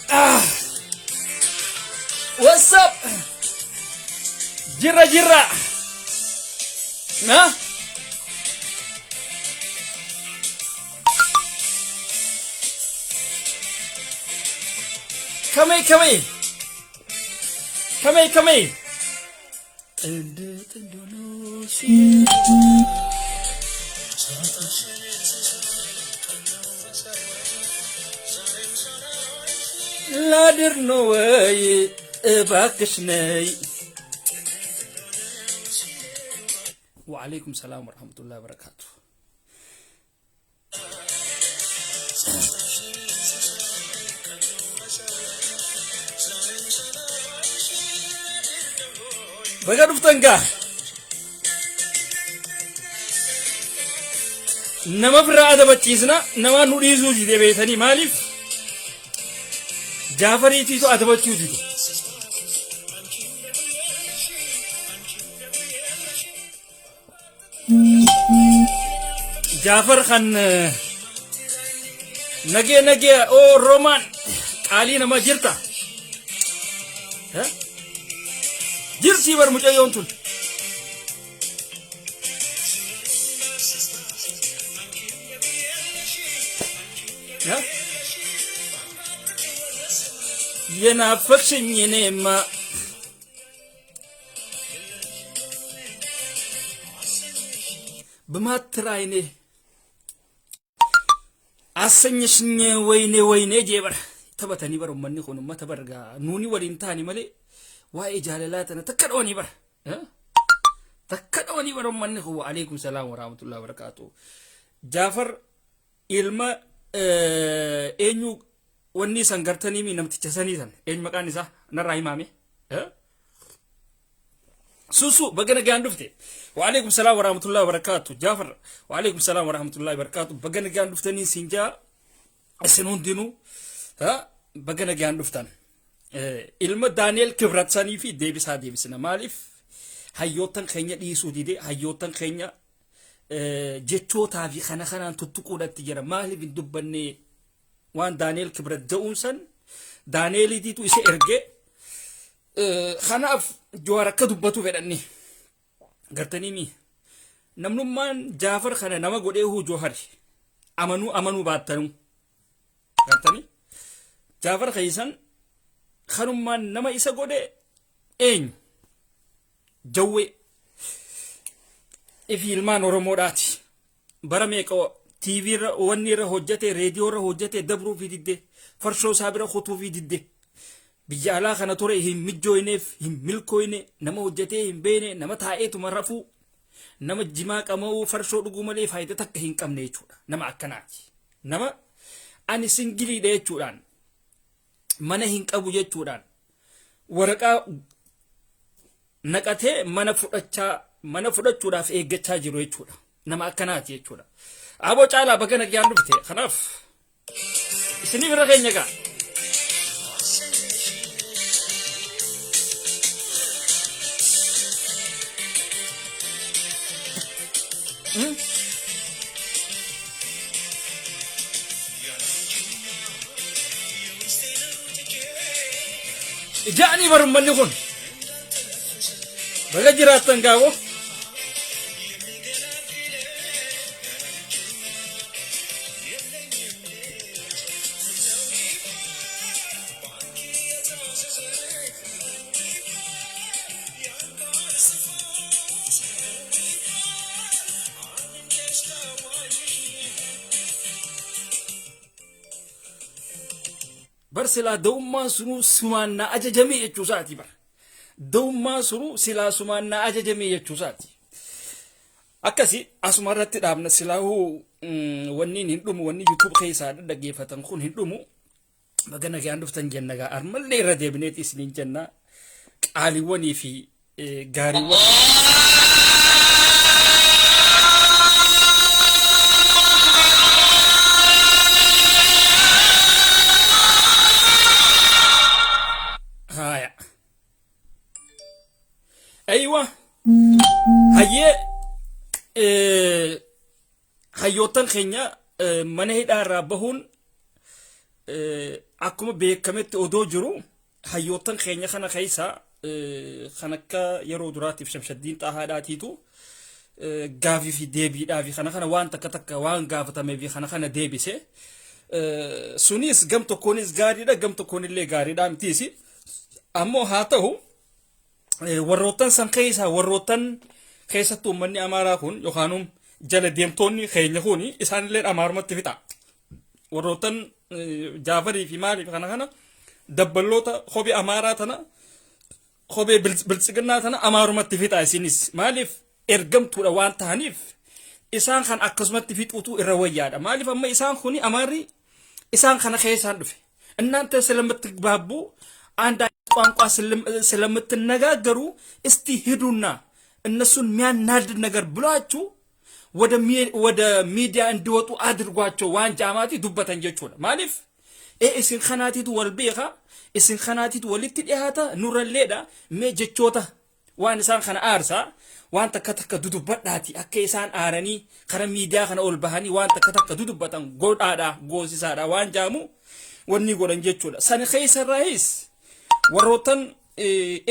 Ah! What's up? Jirra jirra. Na? Kamai kamai. Kamai kamai. ጥንድ ጥንድ ሆኖ ላድር ነው ወይ እባክሽ ነይ። ወዓለይኩም ሰላም ወረሕመቱላሂ ወበረካቱ። Baga dhuftan gaa. Nama birraa adabachiisna nama nu dhiisuu dide beeytanii maaliif jaafariitiitu adabachuu dide. Jaafar kan nagee nagee oo Roomaan qaalii nama jirta. Jirtii bar mucayyoon tun. የናፈቅሽኝ እኔማ በማትር አይኔ አሰኘሽኝ ወይኔ ወይኔ jee bara taphatanii bara ummanni kun ummata bargaa nuuni waliin ta'ani malee waa'ee jaalalaa tana takka dhawanii bara takka dhawanii bara ummanni kun wa'aleekum salaam warahmatullahi wabarakaatu Jaafar ilma eenyu wanni san gartanii mi namticha sanii san eenyu maqaan isaa narraa himaame Susu baga nagaan dhufte. Waalaikum salaam warahmatullahi wabarakatuh. Jaafar waalaikum salaam warahmatullahi wabarakatuh. Baga nagaan dhuftanii siin jaa isin hundinuu baga nagaan dhuftan. Ilma Daani'el Kibrat sanii fi deebisaa deebisna. Maaliif hayyoottan keenya dhiisuu dide hayyoottan keenya jechootaa fi kana kanaan tuttuquudhatti jira. Maaliif hin dubbanne waan Daani'el Kibrat ja'uun san Daani'eliitiitu isa erge. Kanaaf Jawaar akka dubbatu fedhanni. Gartanii namnummaan Jaafar kana nama godhee huu Jawahari. Amanuu amanuu baattanuu. Gartanii Jaafar keessan kanummaan nama isa godhe eenyu? Jawwee. Ifi ilmaan Oromoodhaati. Bara meeqa TV irra wanni irra hojjate reediyoo irra hojjate dabruu fi didde farshoo isaa bira kutuu fi didde. Biyya alaa kana ture hin mijjooyneef hin milkooyne nama hojjetee hin beene nama taa'eetuma rafuu nama jimaa qama'uu farshoo dhuguu malee faayidaa takka hin qabne jechuudha. Nama akkanaati. Nama ani singiliidha jechuudhaan mana hin qabu jechuudhaan waraqaa naqatee mana fudhachaa mana fudhachuudhaaf eeggachaa jiru jechuudha. Nama akkanaati jechuudha. Aboo caalaa baga nagaan dhufte. Kanaaf isinii bira keenya gaa. Ija'anii bar ummanni kun. Baga jiraattan gaawoo. Bar silaa da'ummaan sunuu sumaan na ajajamee jechuu isaati bar. Da'ummaan sunuu silaa sumaan na ajajamee jechuu isaati. Akkasi asuma irratti dhaabna silaahuu wanniin hin dhumu wanni YouTube keessaa dhaggeeffatan kun hin dhumu. Baga nagaan dhuftan jenna gaa armallee irra deebineeti isiniin jenna qaaliiwwanii fi gaariiwwan. Hayyoottan keenya mana hidhaa irraa bahuun akkuma beekametti odoo jiru, hayyoottan keenya kana keessa kan akka yeroo duraatiif Shamshaddiin Xaahaadhaatiitu gaafii fi deebiidhaa fi kana kana waan takka takka waan gaafatamee fi kana kana deebise. Sunis gam tokkoonis gaariidha, gam tokkoon illee gaariidha mitiisi. Ammoo haa ta'u, warroottan san keessa warroottan keessattuu uummanni Amaaraa kun yookaanum jala deemtoonni keenya kun isaanillee Amaarumatti fixa. Warroottan Jaafarii fi maaliif kana kana dabballoota kophee Amaaraa tana, kophee Biltsiginnaa tana Amaarumatti fixa. Isinis maaliif ergamtuudha waan ta'aniif isaan kan akkasumatti fixuutu irra wayyaadha. Maaliif amma isaan kuni Amaarri isaan kana keessaan dhufe. እናንተ ስለምትግባቡ፣ አንድ ቋንቋ ስለምትነጋገሩ እስቲ ሂዱና እነሱን የሚያናድድ ነገር ብሏችሁ ወደ ሚዲያ እንዲወጡ አድርጓቸው waan jaamaati dubbatan jechuudha. Maaliif isin kanaatitu wal beeka, isin kanaatitu walitti dhiyaata nurralleedha. Mee jechoota waan isaan kana aarsaa waan takka takka dudubbadhaati, akka isaan aaranii kara miidiyaa kana ol bahanii waan takka takka dudubbatan godhaadha, goosisaadha waan jaamu wanni godhan jechuudha. Sana keessarraayis warroottan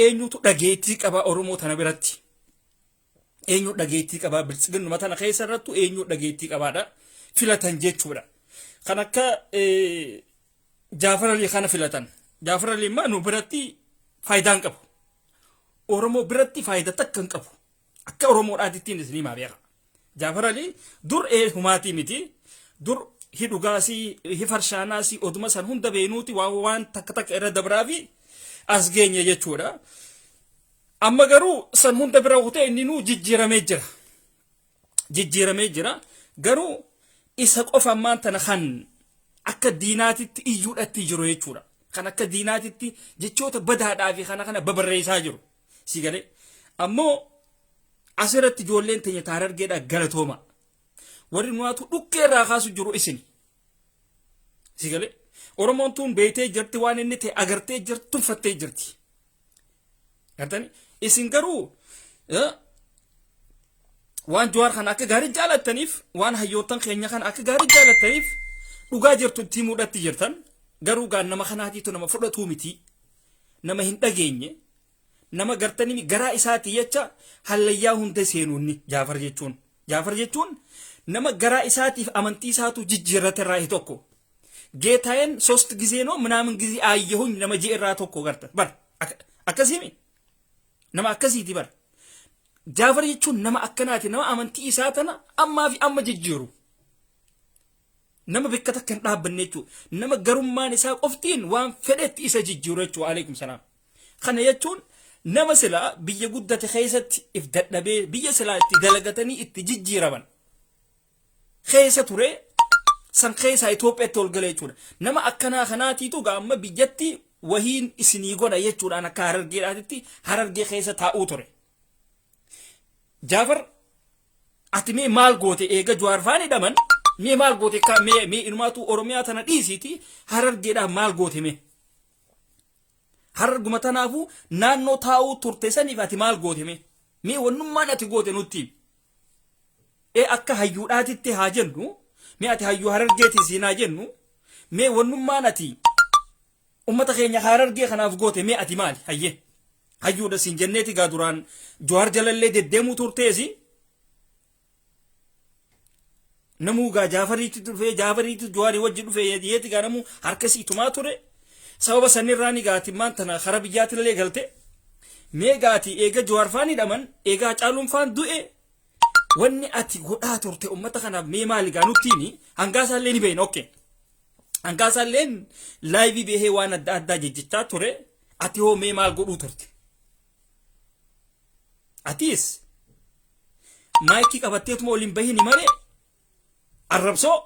eenyutu dhageettii qaba Oromoo tana biratti? Eenyu dhageettii qabaa? Biltsiginnuma tana keessa irrattu eenyu dhageettii qabaadha filatan jechuudha. Kan akka Jaafar Alii kana filatan. Jaafar Alii immoo nu biratti faayidaa hin qabu. Oromoo biratti faayidaa takka hin qabu. Akka Oromoodhaatittiin isinii maa beeka. Jaafar Alii dur humaatii miti. Dur hi dhugaasii, hi farshaanaasii, oduma san hunda beenuuti waan takka takka irra dabraa fi as geenye jechuudha. Amma garuu san hunda bira kutee inni nuu jijjiiramee jira. Jijjiiramee jira. Garuu isa qofa ammaan tana kan akka diinaatitti iyyuudhatti jiru jechuudha. Kan akka diinaatitti jechoota badaadhaa fi kana kana babarreessaa jiru. Si galee. Ammoo asirratti ijoolleen teenya taarargeedha galatooma. Warri nuwaatu dhukkee irraa kaasu jiru isin. Si galee. Oromoon tun beeytee jirti, waan inni ta'e agartee jirti, tuffattee jirti. Gartani isin garuu waan Jawaar kana akka gaarii jaalattaniif, waan hayyoottan keenya kana akka gaarii jaalattaniif, dhugaa jirtu itti himuudhatti jirtan. Garuu gaan nama kanaatiitu nama fudhatuu miti, nama hin dhageenye, nama gartanii garaa isaatii jecha hallayyaa hunda seenuunni. Jaafar jechuun nama garaa isaatiif amantii isaatu jijjiirrate irraa tokko. ጌታዬን ሶስት ጊዜ ነው ምናምን ጊዜ አየሁኝ nama jee irraa tokko gartan bar. Akkasiimi, nama akkasiiti bar. Jaafar jechuun nama akkanaati, nama amantii isaa tana ammaa fi amma jijjiiru, nama bakka takka hin dhaabbanne jechuudha, nama garummaan isaa qoftiin waan fedhetti isa jijjiiru jechuudha. Alaikum salaam. Kana jechuun nama silaa biyya guddate keessatti if dadhabee, biyya silaa itti dalagatanii itti jijjiiraman keessa ture, san keessaa Itoophiyaatti ol gala jechuudha. Nama akkanaa kanaatiitu amma biyyatti wahiin isinii godha jechuudhaan akka Harargeedhaatitti Harargee keessa taa'uu ture. Jaafar, ati mee maal goote eega Jawaar faan hidhaman? Mee maal goote? Mee inumaatu Oromiyaa tana dhiisiiti, Harargeedhaaf maal goote mee? Hararguma tanaafuu naannoo taa'uu turte saniif ati maal goote mee? Mee wannummaan ati goote nutti. Ee, akka hayyuudhaatitti haa jennu, mee ati hayyuu Harargeeti siin haa jennu, mee wannummaan ati ummata keenya Harargee kanaaf goote mee ati maali? Hayyee, hayyuudha siin jenneeti gaa duraan Jawaar jalallee deddeemuu turteesi. Namuu gaa Jaafariitti dhufee, Jaafariitti Jawaarii wajji dhufee yeeti gaa namuu harka sii tumaa ture. Sababa sanirraa ni gaati maan tana kara biyyaatillee galte. Mee gaati eega Jawaar faan hidhaman, eega Hacaaluun faan du'e, wanni ati godhaa turte ummata kanaaf mee maali gaa nuttiini? Hangaasaallee ni beeyna, okay. Hangaasaalleen live bahee waan adda addaa jejjechaa ture. Ati hoo mee maal godhuu turte? Atiis maayikii qabatteetuma waliin bahini malee arrabsoo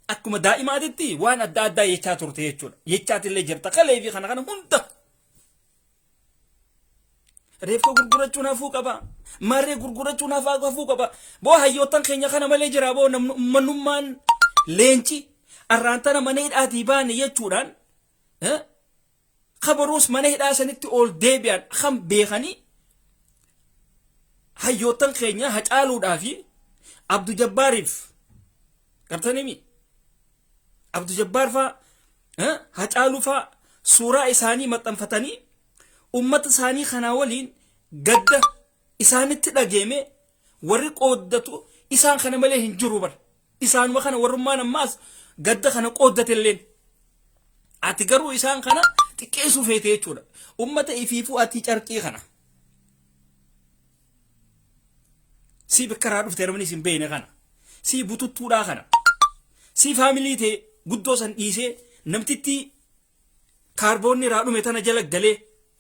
akkuma daa'imaatitti waan adda addaa jechaa turte jechuudha. Jechaatillee jirta kalee fi kana kana hunda. Reeffa gurgurachuun hafuu qaba. Marree gurgurachuun hafuu qaba. Boo, hayyoottan keenya kana malee jira boo uummanummaan leenci arraan tana mana hidhaatii baane jechuudhaan kabaruus mana hidhaa sanitti ol deebi'an kan beekanii hayyoottan keenya Hacaaluudhaa fi Abdu Jabbaariif. Gartanimi Abdu Jabbaar faa, Hacaaluu faa suuraa isaanii maxxanfatanii ummata isaanii kanaa waliin gadda isaanitti dhageeme warri qooddatu isaan kana malee hin jiru bar. Isaanuma kana warrummaan ammaas gadda kana qooddatelleen. Ati garuu isaan kana xiqqeessuu feete jechuudha. Ummata ifiifuu ati carqii kana. Sii bakka irraa dhufte namni isin beekne kana. Sii bututtuudhaa kana. Sii faamilii ta'e guddoo san dhiisee namtittii kaarboonni irraa dhume tana jala galee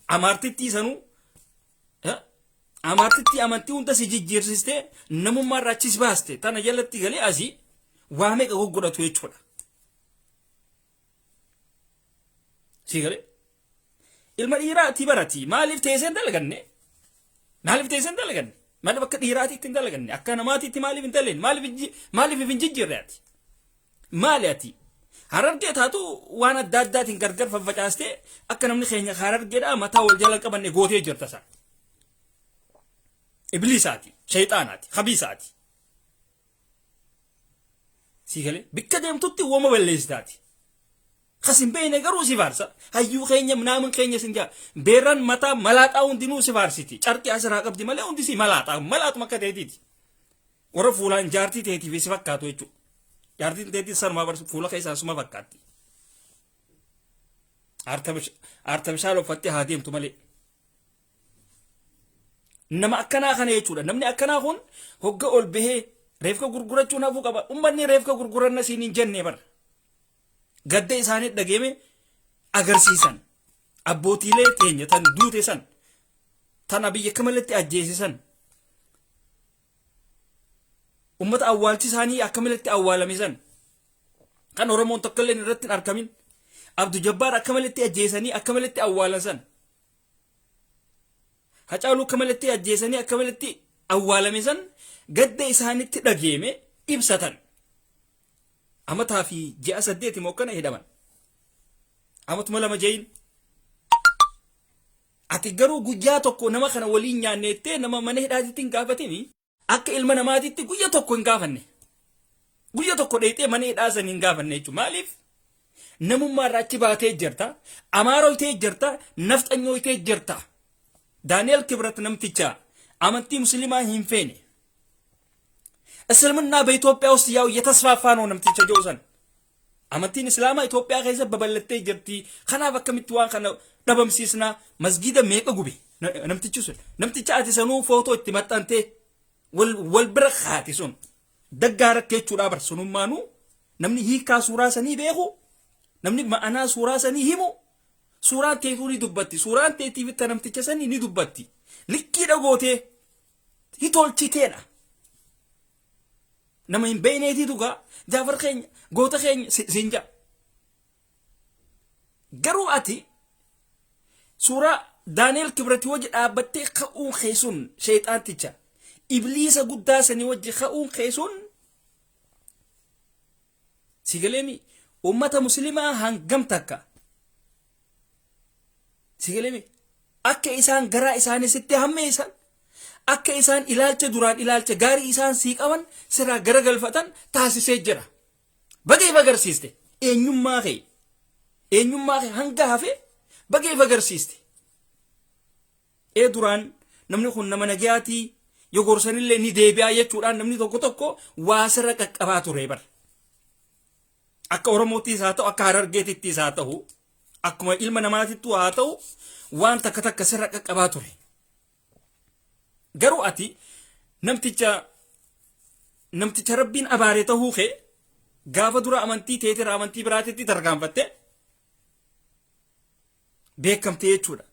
amaartittii sanuu amaartittii amantii hunda si jijjiirsistee namummaa irraa achis baaste tana jalatti galee asii waa meeqa goggodhatu jechuudha. Sii galee? Ilma dhiiraati barati maaliif teessee hin dalaganne? Maaliif teessee hin dalaganne? Maaliif akka dhiiraatiitti hin dalaganne? Akka namaatiitti maaliif hin dalagne? Maaliif hin jijjiirre ati? Maali ati? Harargee taatu waan adda addaatiin gargar faffacaastee akka namni keenya harargeedhaa mataa wal jala qabanne gootee jirta isaa. Ibliisaati, shayxaanaati, kabiisaati. Sii galee bikka deemtutti wama balleessitaati. Kas hin beekne garuu si faarsa. Hayyuu keenya naamin keenya sin jaa. Beerran mataa malaaxaa hundinuu si faarsiti. Carqii asirraa qabdi malee hundi si malaaxaa. Malaaxuma akka teetiiti. Warra fuulaan jaartii teetiif si fakkaatu jechuudha. Jaartiin teetii sanumaa barsu fuula keessaan suma fakkaatti. Aartabishaal uffattee haa deemtu malee. Nama akkanaa kana jechuudha. Namni akkanaa kun hogga ol bahee reefka gurgurachuun hafuu qaba. Uummanni reefka gurguranna siin hin jenne bara. Gadda isaanii dhageeme agarsiisan. Abbootiilee teenya tan duute san tan abiyyi akka malatti ajjeesisan. Uummata awwaalchi isaanii akka malatti awwaalame san kan Oromoon tokkolleen irratti hin argamin. Abdu Jabbaar akka malatti ajjeesanii akka malatti awwaalan san. Hacaaluu akka malatti ajjeesanii akka malatti awwaalame san gadda isaanitti dhageeme ibsatan. Amataa fi ji'a 8 immoo akkana hidhaman. Amatuma 2 jeyin. Ati garuu guyyaa tokko nama kana waliin nyaanneettee nama mana hidhaatitti hin gaafatini. Akka ilma namaatitti guyya tokko hin gaafanne. Guyya tokko dheeyxee mana hidhaa san hin gaafanne jechuudha. Maaliif? Namummaa irraa achi baatee jirta. Amaaroytee jirta. Nafxanyooytee jirta. Daani'el Kibrat namticha amantii musliimaa hin feene. እስልምና በኢትዮጵያ ውስጥ ያው እየተስፋፋ ነው namticha jedhu san. Amantiin Islaamaa Itoophiyaa keessa babal'attee jirti. Kanaaf akkamitti waan kana dhabamsiisna? Masgiida meeqa gube namtichi sun? Namticha ati sanuu footoo itti maxxantee wal bira kaate sun. Daggaa rakkee jechuudha bar sunummaanuu namni hiikaa suuraa sanii beeku namni ma'anaa suuraa sanii himu suuraan teetuu ni dubbatti suuraan teetiif itti namticha sanii ni dubbatti likkii dhagootee hitolchiteedha. Nama hin beeyneetiitu gaa Jaafar keenya goota keenya siin ja'a. Garuu ati suuraa Daani'el Kibrati wajji dhaabbattee ka'uun kee sun sheexaanticha ibliisa guddaa sanii wajji ka'uun kee sun si galeemi ummata muslimaa hangam takka si galeemi akka isaan garaa isaanii sitti hammeessan akka isaan ilaalcha duraan ilaalcha gaarii isaan sii qaban sirraa garagalfatan taasisee jira. Baga if agarsiiste eenyummaa kee eenyummaa kee hanga hafe baga if agarsiiste. Ee duraan namni kun nama nagayaatii yoo gorsanillee ni deebi'aa jechuudhaan namni tokko tokko waa sirra qaqqabaa ture bar. Akka Oromoottis haa ta'u akka Harargeetittis haa ta'u akkuma ilma namaatittuu haa ta'u waan takka takka sirra qaqqabaa ture. Garuu ati namticha rabbiin abaare ta'uu kee gaafa dura amantii teetirra amantii biraatitti tarkaanfatte beekamte jechuudha.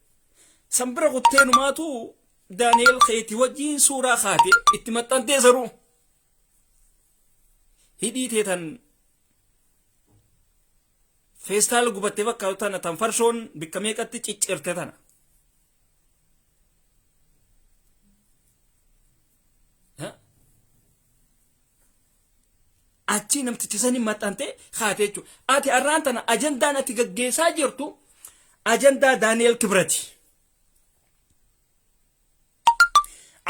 San bira kutteenumaatu Daani'el keeti wajjiin suuraa kaate itti maxxantee saruu. Hidhii teetan feestaala gubatte fakkaatu tana tan farshoon bikka meeqatti ciccirte tana. Achi namticha sanii maxxantee kaate jechuudha. Ati arraan tana ajandaan ati gaggeessaa jirtu ajandaa Daani'el Kibrati.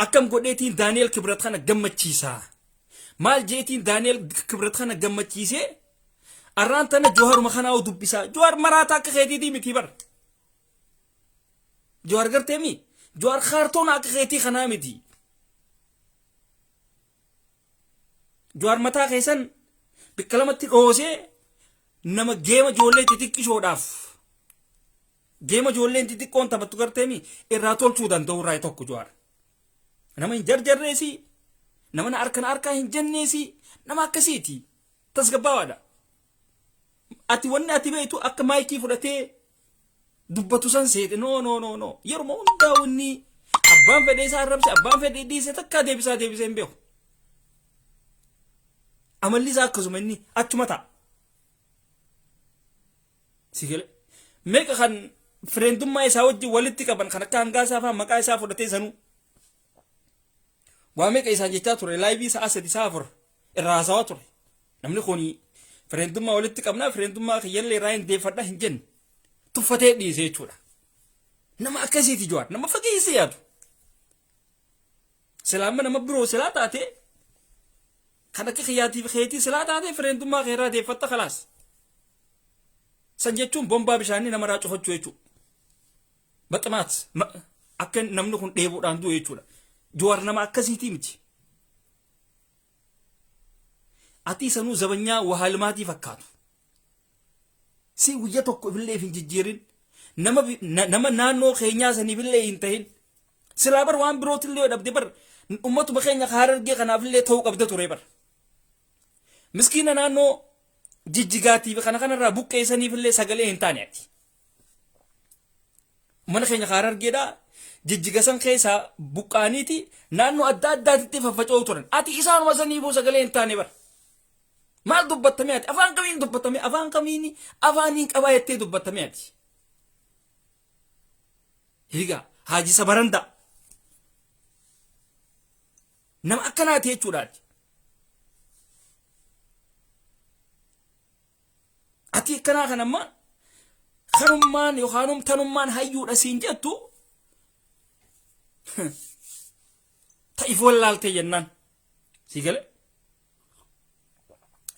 Akkam godheetiin Daani'el Kibrat kana gammachiisaa. Maal jeetiin Daani'el Kibrat kana gammachiisee arraan tana Jawharuma kanaa dubbisaa. Jawhar maraataa akka keetiitii miti bar. Jawhar gartee mi? Jawhar kaartoona akka keetii kanaa miti. Jawhar mataa keessan bikka lamatti dhoosee nama geema ijoollee xixiqqishoodhaaf geema ijoolleen xixiqqoon taphattu garteemi irraa tolchuu danda'u irraa tokko Jawhar. Nama hin jarjarreesi, nama na harka na harkaa hin jenneesi, nama akkasiiti. Tasgabbaawaadha. Ati wanni ati beektu akka maayikii fudhatee dubbatu san seete. No, no, no, no. Yeruma hundaa wanni abbaan fedhe isaa arrabse, abbaan fedhe dhiise, takkaa deebisaa deebisee hin beeku. Amalli isaa akkasuma, inni achuma ta'a. Si galee? Meeqa kan fireendummaa isaa wajjin walitti qaban kan akka hangaasaa fa'aa maqaa isaa fudhatee sanuu. Waa meeqa isaan jechaa ture, live sa'a 3, sa'a 4 irraa haasawaa ture. Namni kun fireendummaa walitti qabnaa, fireendummaa kiyyallee irraa hin deeffadha hin jenne. Tuffatee dhiise jechuudha. Nama akkasiiti Jawaar, nama fageessee yaadu. Silaa amma nama biroo silaa taate, kan akka kiyyaatiif keetii silaa taate, fireendummaa kee irraa deeffatta, kalaas. San jechuun bombaa bishaanii namarraa cufachuu jechuudha. Baxamaat akka namni kun dheebuudhaan du'e jechuudha. Jawaar nama akkasiitii miti. Ati sanuu zabanyaa wahaalmaatii fakkaatu. Si guyya tokko ifillee hin jijjiirin. Nama naannoo keenyaa saniifillee hin tahin. Silaa bar waan birootillee yoo dhabde bar ummatuma keenya Harargee kanaafillee ta'uu qabda ture bar. Miskiina naannoo Jijjigaatii fi kana kanarraa buqqeessaniifillee sagalee hin taane ati. Mana keenya Harargeedhaa Jijjiga san keessaa buqqaaniiti naannoo adda addaatitti faffaca'uu turan. Ati isaanuma saniifuu sagalee hin taane bar. Maal dubbattamee ati? Afaan kamiin dubbattamee? Afaan kamiin afaaniin qabaa jettee dubbattamee ati? Hiigaa Haaji Sabarandaa. Nama akkanaati jechuudhaati. Ati akkanaa kan amma kanummaan yookaan tanummaan hayyuudha siin jettu ta'if wallaaltee jennaan. Si gale?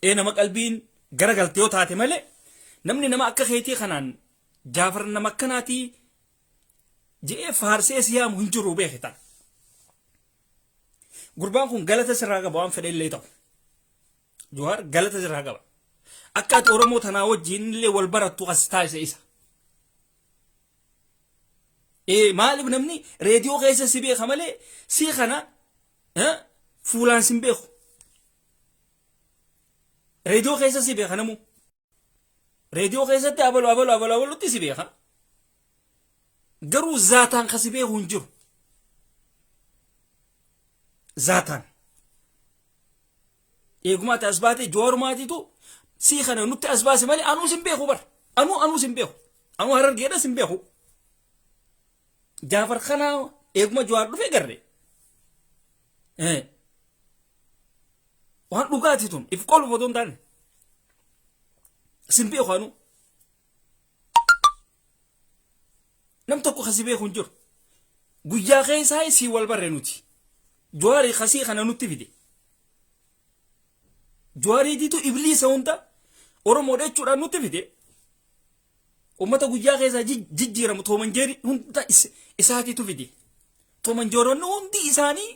Ee, nama qalbiin garagalte yoo taate malee namni nama akka keetii kanaan Jaafar nama akkanaatii je'ee faarsee si yaamu hin jiru, beekita. Gurbaan kun galata sirraa qaba, waan fedhe illee ta'u. Jawaar galata sirraa qaba. Akka ati Oromoo tanaa wajjin illee wal barattu as taasise isa. Ee, maaliif namni reediyoo keessa si beeka malee si kana fuulaan sin beeku. Reediyoo keessa si beeka namu. Reediyoo keessatti abalu abalu abalu abalutti si beeka. Garuu zaataan ka si beeku hin jiru. Zaataan. Eeguma ati as baate Jawaarumaatiitu sii kana nutti as baase malee anuu sin beeku bar. Anuu sin beeku. Anuu Harargeedha sin beeku. Jaafar kana eeguma Jawaar dhufe garre. Waan dhugaati tun if qoluuf otoo hin taane. Sin beeku anuu. Nam tokko kasi beeku hin jiru. Guyyaa keessaa sii wal barre nuti. Jawaarii kasii kana nutti fide. Jawaariitiitu ibliisa hunda Oromoodha jechuudhaan nutti fide. Uummata guyyaa keessaa jijjiiramu toomanjeerii hunda isaatiitu fide. Toomanjeeronni hundi isaanii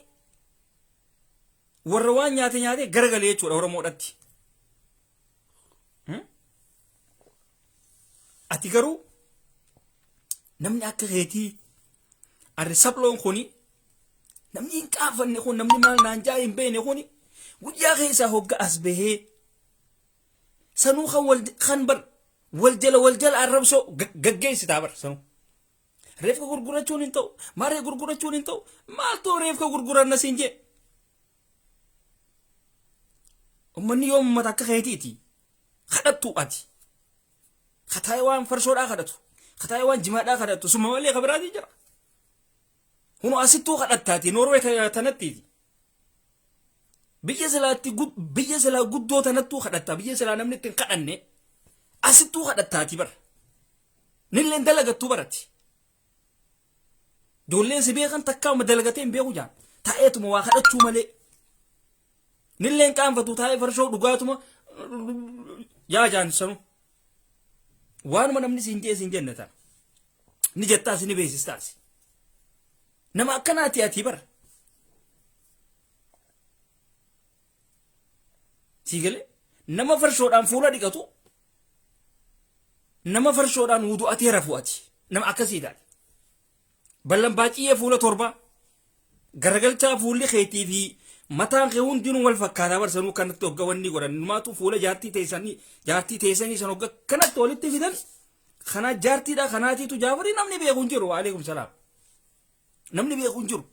warra waan nyaate nyaate garagalee jechuudha Oromoodhatti. Ati garuu namni akka keetii arri saploon kuni, namni hin qaafanne kun, namni maal naan jaa hin beekne kuni, guyyaa keessaa hogga as bahee sanuu kan wal kan bar wal jala wal jala arrabsoo gaggeessitaa bar sanuu. Reefka gurgurachuun hin ta'u, maree gurgurachuun hin ta'u, maaltu reefka gurguranna siin jee. Uummanni yoo uummata akka keetiiti kadhattu ati. Kataa'ee waan farshoodhaa kadhatu, kataa'ee waan jimaadhaa kadhatu, summa malee ka biraatii jira. Kunoo asittuu kadhattaati Noorwee tanattiiti. Biyya silaatti biyya silaa guddoo tanattuu kadhatta, biyya silaa namni ittiin kadhanne asittuu kadhattaati bara. Nilleen dalagattuu barati. Ijoolleen si beekan takkaa uma dalagatee hin beeku jaan. Taa'eetuma waa kadhachuu malee. Nilleen qaanfatu taa'ee farshoo dhugaatuma yaa jaansanu. Waanuma namni siin jee siin jenne tana. Ni jettaas ni beeksistaas. Nama akkanaati ati bara. Sii galee nama farshoodhaan fuula dhiqatu, nama farshoodhaan wudu'atee rafu ati. Nama akkasii taate. Ballan baaciyyee fuula torba garagalchaa fuulli keetii fi mataan kee hundinuu wal fakkaataa barsanuu kanatti hogga wanni godhan numaatu fuula jaartii teessanii san hogga kanatti walitti fidan kana jaartiidha kanaatiitu Jaafarii namni beeku hin jiru. Waalaikum salaam. Namni beeku hin jiru.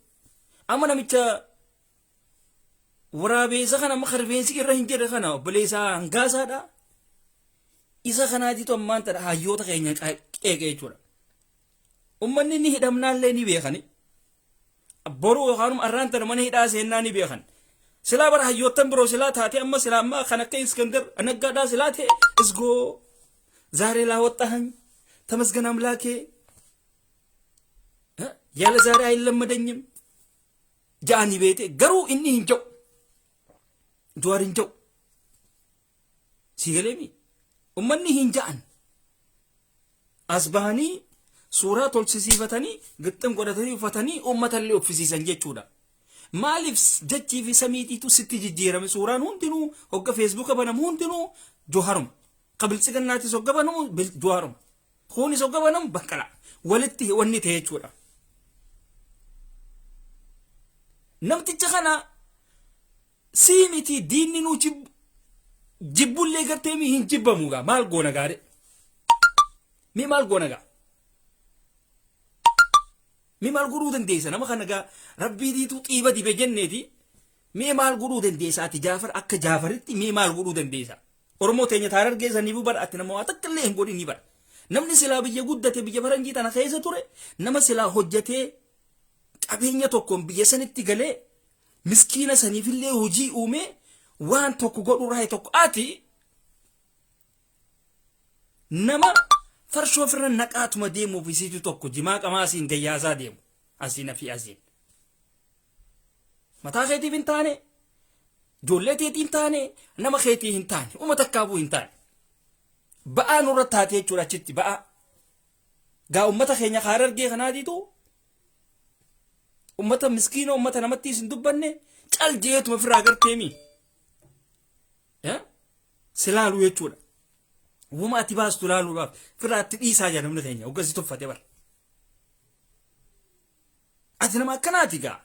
Amma namicha waraabeessa kana amma rifeensi irra hin jirre kana obboleessaa hangaasaadha. Isa kanaatiitu ammaan tana hayyoota keenya qeeqe jechuudha. Ummanni ni hidhamnaallee ni beekani. Boruu yookaan arraan tana mana hidhaa seennaa ni beekan. Silaa bara hayyoottan biroo silaa taate amma silaa amma kan akka Iskandar Naggaadhaa silaa ta'e isgoo zaaree laawaxxahan ተመስገን አምላኬ ያለ ዛሬ አይለመደኝም ja'anii beete. Garuu inni hin ja'u, Jawaar hin ja'u. Sii galeemi ummanni hin ja'an as bahanii suuraa tolchisiifatanii gixxim godhatanii uffatanii uummatallee uffisiisan jechuudha. Maaliif jechii fi samiitiitu sitti jijjiirame? Suuraan hundinuu hogga Feesbuuka banamu hundinuu Jawaaruma. Ka Biltsiginnaatis hogga banamu Jawaaruma. Kunis hogga banamu Baqqalaa. Walitti wanni ta'e jechuudha. Namticha kana sii miti diinni nuu jibbullee gartee mi hin jibbamu gaa maal goona gaare? Mi maal goona gaa? Mi maal godhuu dandeessa nama kana gaa? Rabbii diituu xiiba dibe jenneeti. Mee maal godhuu dandeessa ati Jaafar akka Jaafaritti? Mee maal godhuu dandeessa? Oromoo teenya taar argeessaniifuu bara ati nama waa takka illee hin godhin ni bara. Namni silaa biyya guddate, biyya faranjii tana keessa ture, nama silaa hojjetee qabeenya tokkoon biyya sanitti galee miskiina saniifillee hojii uumee waan tokko godhurraa tokko, ati nama farshoo ofirra naqaatuma deemuuf isiitu tokko jimaa qamaa asiin gayyaasaa deemu asiin fi asiin. Mataa keetiif hin taane, ijoollee teetii hin taane, nama keetii hin taane, uummata takkaafuu hin taane. Ba'aa nurra taate jechuudha achitti ba'aa. Gaa uummata keenya kaara argee kanaatiitu uummata miskiina, uummata namatti hin dubbanne cal jeetuma ofirraa garteemi. Si laaluu jechuudha. Uuma ati baastu laaluudhaaf ofirraa itti dhiisaa jira namni keenya hoggasii tuffate bara. Ati nama akkanaati gaa.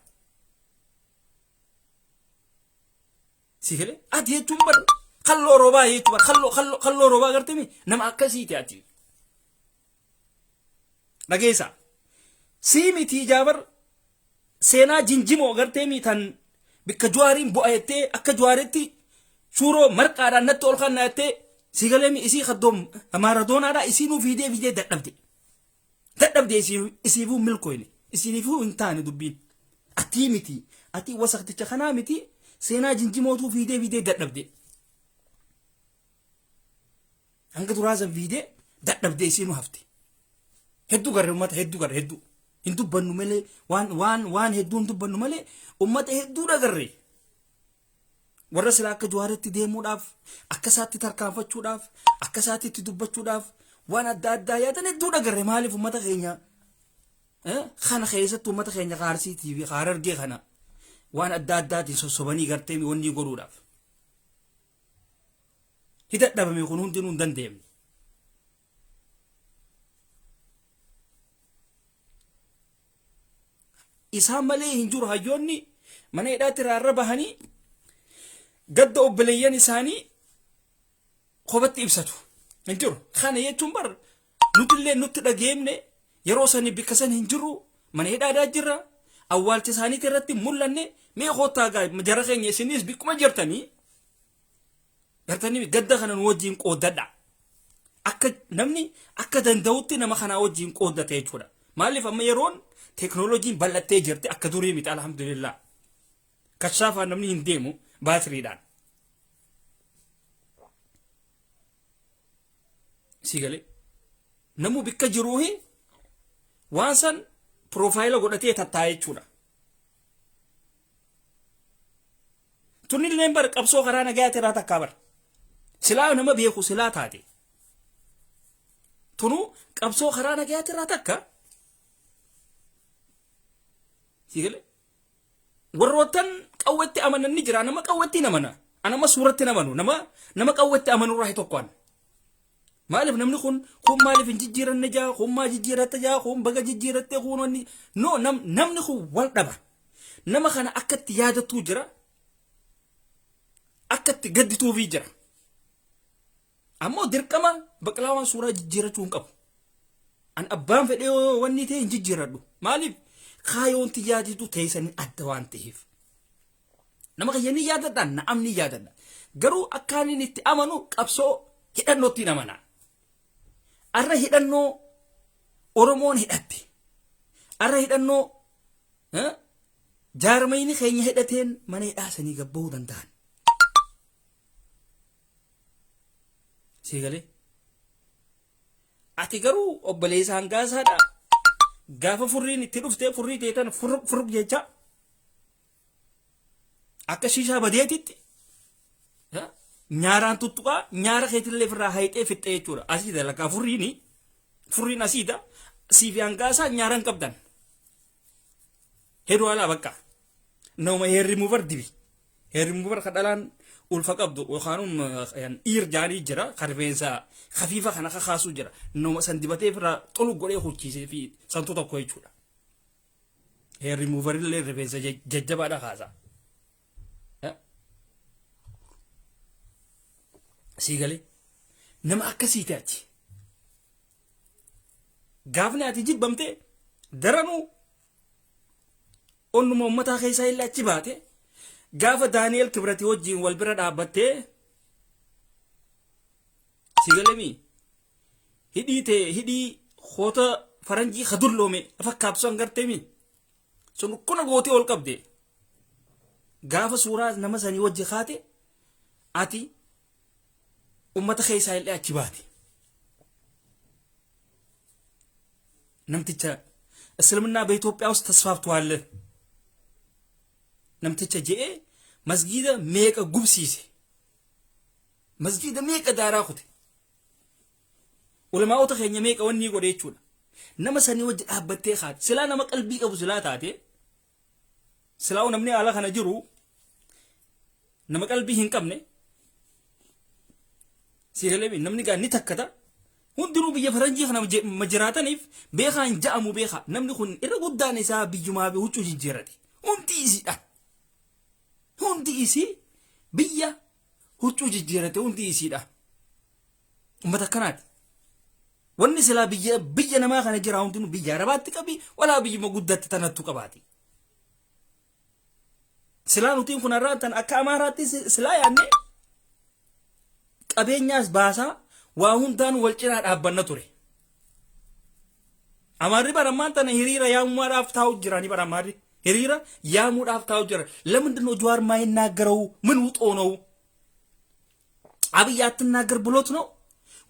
Si galee ati jechuun bar kalloo roobaa jechuun bar kalloo kalloo kalloo roobaa gartemi nama akkasiiti ati. Dhageessa. Sii miti Jaabar seenaa jinjimoo garteemi tan bikka Jawaariin bu'a jettee akka Jawaaritti suuroo marqaadhaan natti ol kannaa jettee si galeemi isii kaddoom Maaraadonaadhaa isii nuu fiidee fiidee dadhabde. Dadhabde isiifuu milkooyne isiifuu hin taane dubbiin. Atii miti atii wasakticha kanaa miti seenaa jinjimootuu fiidee fiidee dadhabde. Hanga duraa san fiidee dadhabde isiinuu hafte. Hedduu garee uummata hedduu garee hedduu. Hin dubbannu malee waan hedduu hin dubbannu malee uummata hedduudha garee. Warra silaa akka Jawaaritti deemuudhaaf, akka isaatti tarkaanfachuudhaaf, akka isaatti itti dubbachuudhaaf waan adda addaa yaadan hedduudha garee. Maaliif uummata keenya kana keessatti uummata keenya Qaarsiitii fi Harargee kana waan adda addaatiin sossobanii gartee wanni godhuudhaaf. Hidhadhabame kun hundinuu hin dandeenye. Isaan malee hin jiru hayyoonni mana hidhaatti irraa bahanii gadda obboleeyyan isaanii kophatti ibsatu. Hin jiru. Kana jechuun bar nutillee nutti dhageemne yeroo sani bikka san hin jiru, mana hidhaadhaa jirra, awwaalcha isaaniitii irratti mul'anne. Mee koottaa gaa jara keenya, isinis bikkuma jirtanii gartanii gadda kana nu wajjin qooddadha. Akka namni akka danda'utti nama kanaa wajjin qooddate jechuudha. Maaliif amma yeroon teeknooloojiin bal'attee jirti, akka durii miti, alhamdulillah. Kashaafaan namni hin deemu baatiriidhaan. Si galee namuu bikka jiruuhi waan san profile godhatee tattaa'e jechuudha. Tunilleen bar qabsoo karaa nagayaati irraa takkaa bar. Silaa nama beeku silaa taate. Tunu qabsoo karaa nagayaati irraa takka. Sigalee warroottan qawwetti amanan ni jira. Nama qawwetti hin amana. Anama suuratti hin amanu. Nama qawwetti amanu irraa tokko an. Maaliif namni kun maaliif hin jijjiiranne jaa, kun maa jijjiiratte jaa, kun baga jijjiiratte, kun wanni no namni kun wal dhaba. Nama kana akkatti yaadattuu jira, akkatti gaddituufii jira. Ammoo dirqama Baqlaawaan suuraa jijjiirachuu hin qabu. An abbaan fedhee wanni ta'e hin jijjiiradhu. Maaliif kaayoon tiyyaatiitu teessanii adda waan ta'eef. Nama kiyya ni yaadadha, na'am ni yaadadha. Garuu akkaan inni itti amanu qabsoo hidhannootti hin amana. Arra hidhannoo Oromoon hidhatte. Arra hidhannoo jaarmayni keenya hidhateen mana hidhaa sanii gabbahuu danda'an. Sii galee? Ati garuu obboleessa hangaasaadha. Gaafa furriin itti dhufte furrii teetan furruq furruq jecha akka shiishaa badeetitti nyaaraan tuttuqaa nyaara keetillee ofirraa hayxee fixxee jechuudha. Asiidha lakkaa furriini furriin asiidha siifi hangaasaa nyaaraan qabdan. Heduu alaa bakka. Nama hair remover dibi. Hair remover ka dhalaan ulfa qabdu yookaan dhiir jaanii jira ka rifeensa kafiifa kana kakaasuu jira. Nama san dibatee ofirraa xulu godhee hucciisee fi santu tokko jechuudha. Hair remover illee rifeensa jajjabaadha kaasa. Sii galee nama akkasiiti ati. Gaafni ati jibbamte daranuu onnuma ummataa keessaa illee achi baate gaafa Daani'el Kibrati wajjin wal bira dhaabbattee si galemii hidhii tee hidhii hoota faranjii ka dulloome fakkaatu san garteemi sun kuna gootee ol qabde gaafa suuraa nama sanii wajji kaate ati ummata keessaa illee achi baate. Namticha እስልምና በኢትዮጵያ ውስጥ ተስፋፍቷል namticha je'ee masgiida meeqa gubsiise, masgiida meeqa daaraa kute, ulamaa'ota keenya meeqa wanni godhe jechuudha. Nama sanii wajji dhaabbattee kaate silaa nama qalbii qabu silaa taate, silaa namni haala kana jiru nama qalbii hin qabne si galee namni gaa ni takkata. Hundinuu biyya faranjii kana ma jiraataniif beekaa hin ja'amu. Beekaa namni kun irra guddaan isaa biyyumaa fi huccuu jijjiirate. Hundi isiidha, hundi isii biyya huccuu jijjiirate, hundi isiidha. Ummata akkanaati. Wanni silaa biyya namaa kana jira hundinuu biyya arabaatti qabi walaa biyyuma guddatti tanattu qabaati. Silaa nutiin kun har'aan tan akka amaaraatti silaa yaadne qabeenyaas baasaa waa hundaan wal cinaa dhaabbanna ture. Amaarri bara ammaan tana hiriira yaamuudhaaf taa'u jira ni bara amaarri hiriira yaamuudhaaf taa'u jira. ለምንድን ነው ጀዋር የማይናገረው? ምን ውጦ ነው? አብይ አትናገር ብሎት ነው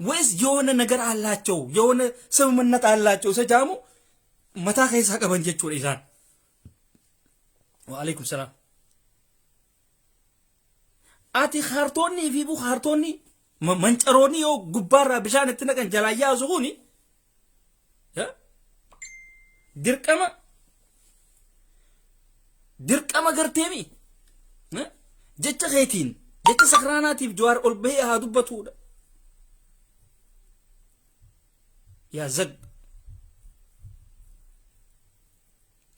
ወይስ የሆነ ነገር አላቸው? የሆነ ስምምነት አላቸው? ሰጃሙ mataa keessaa qaban jechuudha isaan. Waalaikum salaam. Ati kaartoonni fi kaartoonni mancaroonni yoo gubbaarraa bishaan itti naqan jalaa yaasu kuni dirqama garteemi jecha keetiin jecha sakraanaatiif Jawaar ol bahee haa dubbatuudha. Yaa zag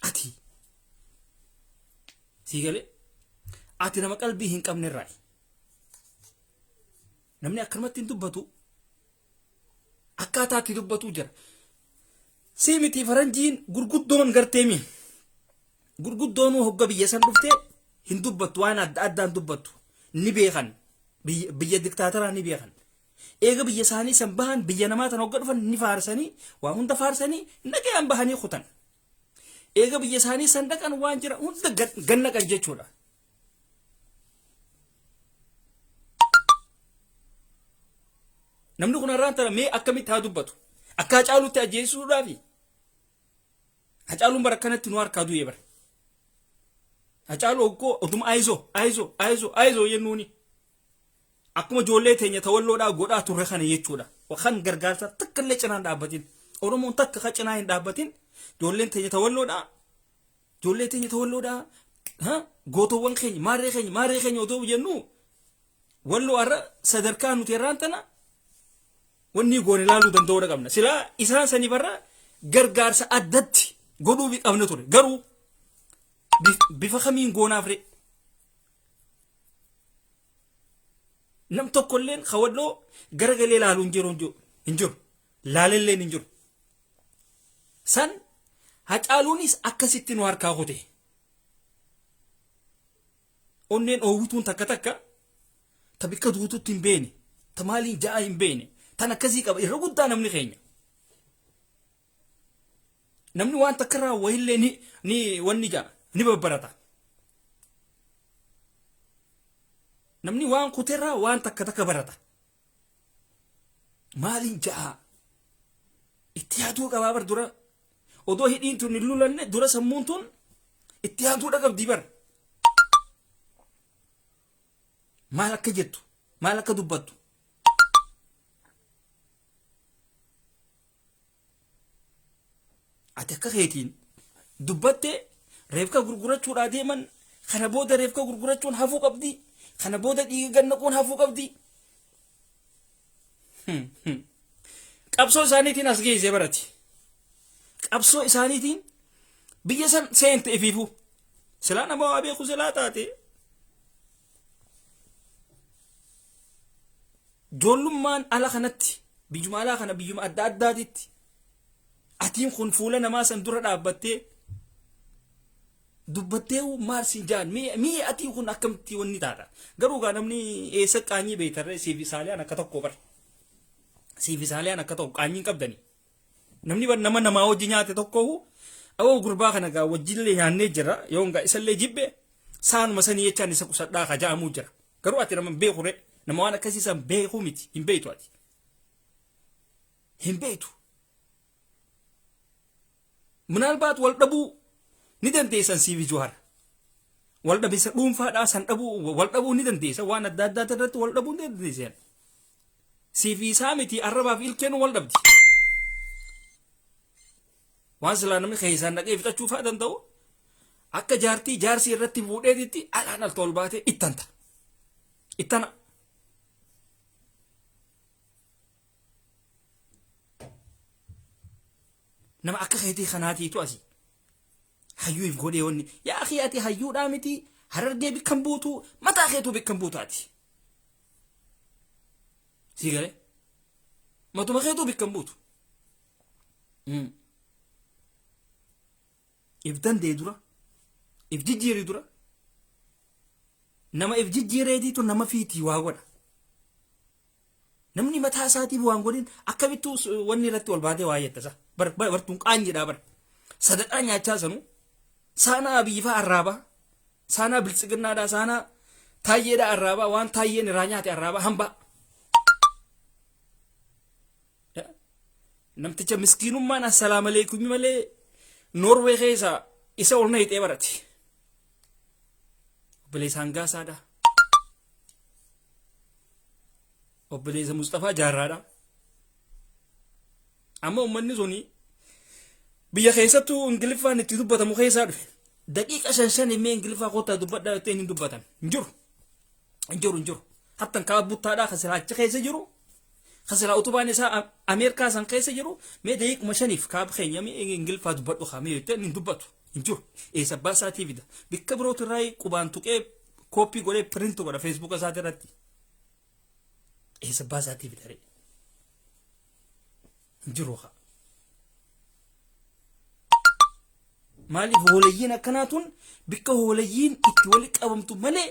ati sii galee ati nama qalbii hin qabne irraa namni akkanumatti hin dubbatu, akkaataa itti dubbatu jira. Sii miti faranjiin gurguddoon garteemi gurguddoonuu hogga biyya san dhuftee hin dubbattu, waan adda addaan dubbattu ni beekan, biyya diktaataraa ni beekan. Eega biyya isaanii san bahan biyya namaa tan hogga dhufan ni faarsanii, waa hunda faarsanii nagayaan bahanii kutan. Eega biyya isaanii san dhaqan waan jira hunda gannaqan jechuudha. Namni kun har'aan tana mee akkamitti haa dubbatu? Akka Hacaaluutti ajjeesuudhaafi? Hacaaluun bara akkanatti nu harkaa du'e bara. Hacaaluu oggoo oduma ayizoo ayizoo ayizoo ayizoo jennuuni. Akkuma ijoollee teenya tawalloodhaa godhaa turre kana jechuudha. Kan gargaarsa takka illee cinaa hin dhaabbatin. Oromoon takka ka cinaa hin dhaabbatin. Ijoolleen teenya tawalloodhaa. Ijoollee teenya tawalloodhaa. Gootowwan keenya maarree keenya maarree keenya otoo jennu walloo har'a sadarkaa nuti irraan tana wanni goone ilaaluu danda'uudha qabna. Silaa isaan saniif har'a gargaarsa addatti godhuu qabna ture. Garuu bifa kamiin goonaaf ree? Nam tokkolleen ka walloo garagalee ilaalu hin jiru hin jiru. Laalelleen hin jiru. San Hacaaluunis akkasitti nu harkaa kute. Onneen oowwituun takka takka ta bikka duututti hin beene, ta maaliin ja'a hin beene, tan akkasii qaba irra guddaa namni keenya. Namni waan takka irraa wayillee ni ni wanni ja'a ni babbarata. Namni waan kuterraa waan takka takka barata. Maaliin ja'a? Itti yaaduu qabaa bar dura. Odoo hidhiin tun hin lulanne dura sammuun tun itti yaaduudha qabdii bar. Maal akka jettu, maal akka dubbattu. Ati akka keetiin dubbatte reefka gurgurachuudhaa deeman kana booda reefka gurgurachuun hafuu qabdi kana booda dhiiga gannaquun hafuu qabdi. Qabsoo isaaniitiin as geessee barati. Qabsoo isaaniitiin biyya san seente ifiifuu. Silaa nama waa beeku silaa taate. Joollummaan ala kanatti biyyuma alaa kana biyyuma adda addaatitti atiin kun fuula namaa san dura dhaabbattee dubbattee maal siin jaan mi'a atiin kun akkamitti wanni taata. Garuu gaa namni eessa qaanyii beektarree siif saaliyaan akka tokko bar. Siif saaliyaan akka tokko qaanyiin qabdanii. Namni bar nama namaa wajji nyaate tokkohu awoo gurbaa kana gaa wajjillee nyaannee jira yoo gaa isallee jibbe saanuma sanii jechaan isa qusadhaa ka ja'amuu jira. Garuu ati nama hin beeku ree nama waan akkasii san beekuu miti hin beektu ati. Hin beektu. Minaalbaat wal dhabuu ni dandeessan siifi Juhaar. Wal dhabinsa dhuunfaadhaa san dhabuu wal dhabuu ni dandeessa waan adda addaa irratti wal dhabuu ni dandeessan. Siifi isaa miti arrabaaf ilkeen wal dhabdi. Waan silaa namni keessaan dhaqee fixachuu fa'aa danda'u akka jaartii jaarsi irratti fuudheetitti alaan al tol baatee ittanta. Ittana. Nama akka keetii kanaatiitu asii. Hayyuu if godhee wanni. Yaa akii ati hayyuudhaa miti harargee bikkan buutu mataa keetuu bikkan buutu ati. Sii galee? Matuma keetuu bikkan buutu. If danda'e dura. If jijjiiri dura. Nama if jijjiireetiitu nama fiitii waa godha. Namni mataa isaatiif waan godhin akkamittuu wanni irratti ol baatee waa jetta isa. Bartuun qaanyiidhaa bara. Sadaqaa nyaachaa sanuu saanaa abiyyi fa'aa arraabaa saanaa biltsiginnaadhaa saanaa taayyeedhaa arraabaa waan taayyeen irraa nyaate arraabaa hambaa. Namticha miskiinummaan assalaam aleekumii malee Noorwee keessa isa ol na hixee barate. Obboleessa Hangaasaadha. Obboleessa Musxafaa Jaarraadha. Amma uummanni suni biyya keessattuu Ingiliffaan itti dubbatamu keessaa dhufe. Daqiiqa shan shan mee Ingiliffaa kottaa dubbadhaa jettee hin dubbatan. Hin jiru. Hin jiru hin jiru. Hattan kaa buttaadhaa kan silaa achi keessa jiru. Kan silaa utubaan isaa Ameerikaa san keessa jiru mee daqiiquma shaniif kaab keenya mee Ingiliffaa dubbadhu kaa mee jettee hin dubbatu. Hin jiru. Eessa abbaa isaatii fida. Bikka birootu irraa qubaan tuqee kooppii godhee print godha feesbuuka isaatii irratti. Eessa abbaa isaatii fida ree? Hin jiru kaa. Maaliif hoolayyiin akkanaa tun bikka hoolayyiin itti wali qabamtu malee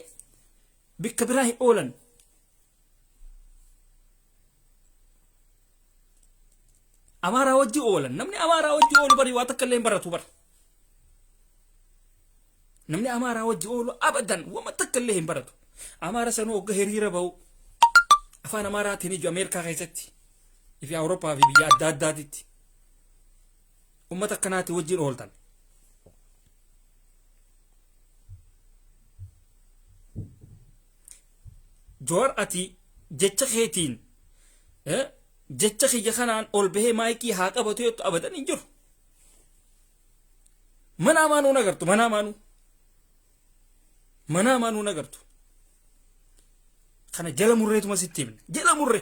bikka biraa hin oolan. Amaaraa wajji oolan. Namni Amaaraa wajji oolu bari waa takka illee hin baratu bara. Namni Amaaraa wajji oolu abadan wama takka illee hin baratu. Amaara sanuu hogga hiriira ba'u afaan Amaaraatiin iju Ameerikaa keessatti fi Awurooppaa fi biyya adda addaatitti ummata akkanaati wajjin ooltan. Jawaar, ati jecha keetiin jecha kiyya kanaan ol bahee maayikii haa qabatu jettu abadan hin jiru. Mana amaanuu nagartu, mana amaanuu. Mana amaanuu nagartu. Kana jala murreetuma sitti himne. Jala murre.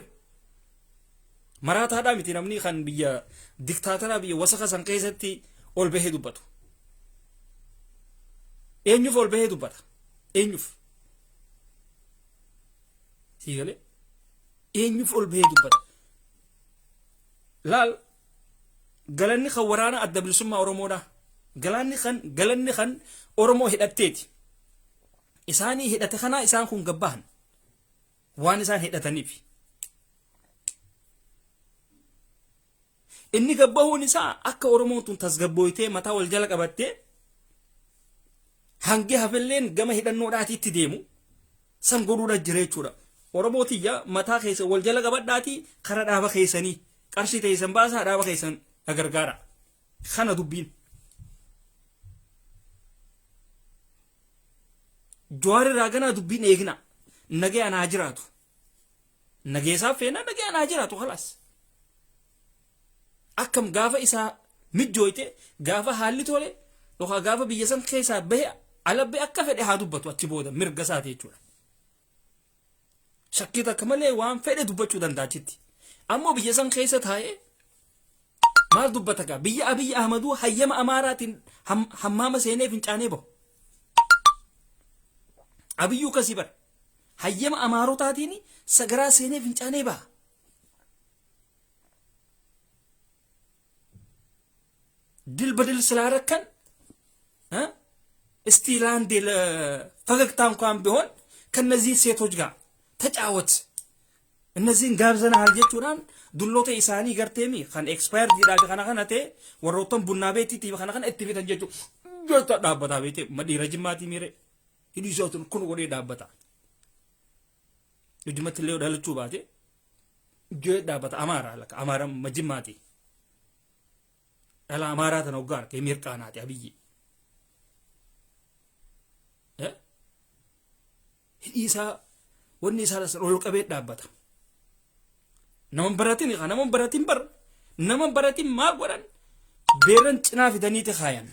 Maraataadhaa miti namni kan biyya diktaataraa, biyya wasaka san keessatti ol bahee dubbatu. Eenyuuf ol bahee dubbata? Eenyuuf? Sii galee? Eenyuuf ol bahee dubbata? Laal, galanni kan waraana Adda Bilisummaa Oromoodha. Galanni kan Oromoo hidhatteeti. Isaanii hidhate kanaa isaan kun gabbahan. Waan isaan hidhataniif. Inni gabbahuun isaa akka Oromoon tun tasgabbooytee mataa wal jala qabattee hangi hafelleen gama hidhannoodhaatiitti deemu san godhuudha jira jechuudha. Oromoo tiyya, mataa keessa wal jala qabadhaatii kara dhaaba keessanii qarshii teessan baasaa, dhaaba keessan gargaara. Kana dubbiin. Jawaar irraa ganaa dubbiin eegna. Nagayaan haa jiraatu. Nageessaaf feena, nagayaan haa jiraatu, khalaas. Akkam gaafa isaa mijjooyte, gaafa haalli tole yookaan gaafa biyya san keessaa bahe, ala bahe, akka fedhe haa dubbatu achi booda, mirga isaati jechuudha. Shakkii takka malee waan fedhe dubbachuu danda'a achitti. Ammoo biyya san keessa taa'ee maal dubbata gaa? Biyya Abiyyi Ahmaduu hayyama Amaaraatiin hammaama seenee fincaanee bahu. Abiyyuu kasii bara. Hayyama Amaarotaatiin sagaraa seenee fincaanee baha. ድል በድል ስላረከን እስቲ ለአንዴ ለፈገግታ እንኳን ቢሆን ከነዚህ ሴቶች ጋር ተጫወት፣ እነዚህን ጋብዘናል jechuudhaan dulloota isaanii garteemi kan expired dhaa kana kana ta'e warroottan bunnaa beetiitiif kana kana itti fitan jechuudha. Jecha dhaabbataa beete dhiira jimmaatii miire hidhii isaatiin kun godhee dhaabbata. Ijumatti illee dhalachuu baate jee dhaabbata. Amaara laka, Amaara majimmaati. Dhala Amaaraa tana hoggaa argee mirqaanaati Abiyyi. Hidhii isaa, wanni isaa ol qabee dhaabbata. Nama baratin, nama baratin bar, nama baratin maal godhan? Beeran cinaa fidaniiti kaayan.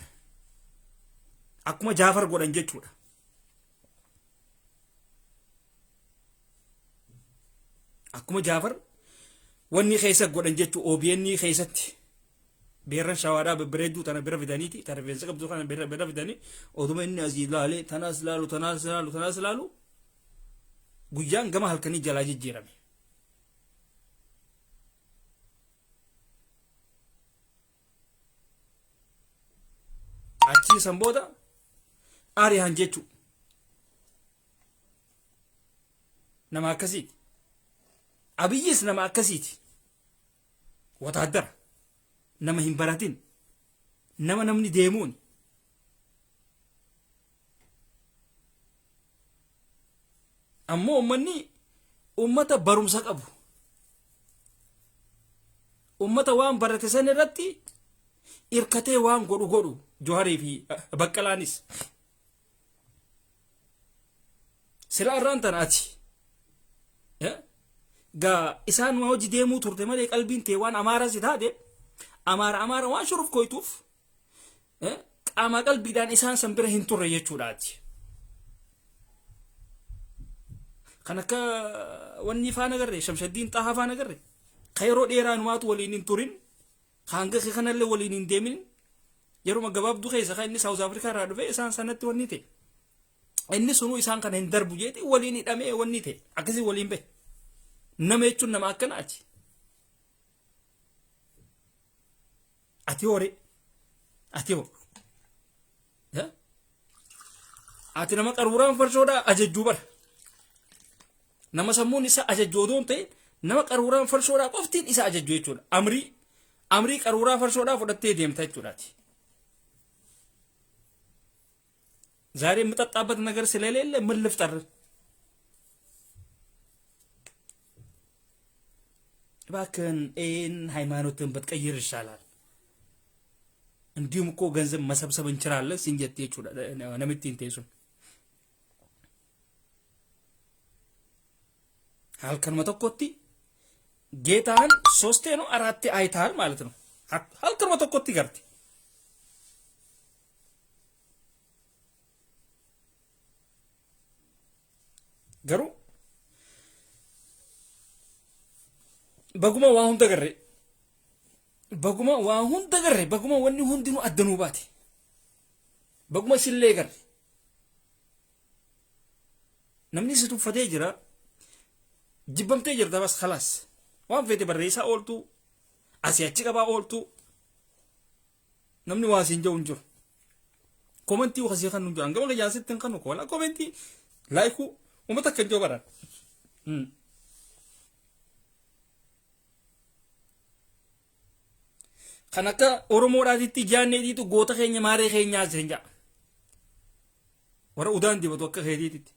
Akkuma Jaafar godhan jechuudha. Akkuma Jaafar wanni keessa godhan jechuu, OBN keessatti beerran shawaadhaa babbareedduu tana bira fidaniiti, tana rifeensa qabdu kana bira fidanii, oduma inni asii ilaalee tanaas ilaalu, tanaas ilaalu, tanaas ilaalu, guyyaan gama halkanii jalaa jijjiirame. Achii san booda ari'an jechuu, nama akkasiiti. Abiyyis nama akkasiiti. Wotaaddara. Nama hin baratin. Nama namni deemuun. Ammoo uummanni uummata barumsa qabu. Uummata waan barate san irratti irkatee waan godhu godhu Joharii fi Baqqalaanis. Sila irraan tana ati. Gaa isaan waa hojii deemuu turte malee qalbiin tee waan Amaara si taate, Amaara Amaara waan shuruuf koytuuf qaama qalbiidhaan isaan san bira hin turre jechuudhaati. Kan akka wanni faana agarre, Shamshaddiin Xahaa faana agarre, ka yeroo dheeraa numaatu waliin hin turin, ka hanga kanallee waliin hin deemin, yeruma gabaabduu keessa kan inni South Africa irraa dhufe isaan sanatti wanni ta'e. Inni sunuu isaan kana hin darbu jeeti waliin hidhamee wanni ta'e akkasii waliin bahe. Nama jechuun nama akkanaati. Ati hoore, ati hoo, ati nama qaruuraan farshoodhaa ajajjuu bara. Nama sammuun isaa ajajju odoo hin ta'in, nama qaruuraan farshoodhaa qoftiin isa ajajju jechuudha. Amrii qaruuraa farshoodhaa fudhattee deemta jechuudhaati. ዛሬ የምጠጣበት ነገር ስለሌለ ምን ልፍጠር? እባክህን ይህን ሃይማኖትን ብትቀይር ይሻላል። እንዲሁም እኮ ገንዘብ መሰብሰብ እንችላለን siin jette jechuudha namittiin teessun. Halkanuma tokkotti ጌታህን ሶስቴ ነው አራቴ አይተሃል ማለት ነው። Halkanuma tokkotti garte. Garuu baguma waa hunda garre, baguma waa hunda garre, baguma wanni hundinuu addanuu baate, baguma sillee garre. Namni si tuffatee jira, jibbamtee jirta. Bas khalaas, waan feete barreessaa ooltu, asii achi qabaa ooltu, namni waa siin jedhu hin jiru. Commentii kasii kan nu jiru hangama qiyyaasitti hin kanu wala commentii likeuu uummata akka hin jiru baran. Kan akka Oromoodhaatitti jaanneetiitu goota keenya maaree keenyaa siin jedha. Warra udaan dibatu akka keetiititti.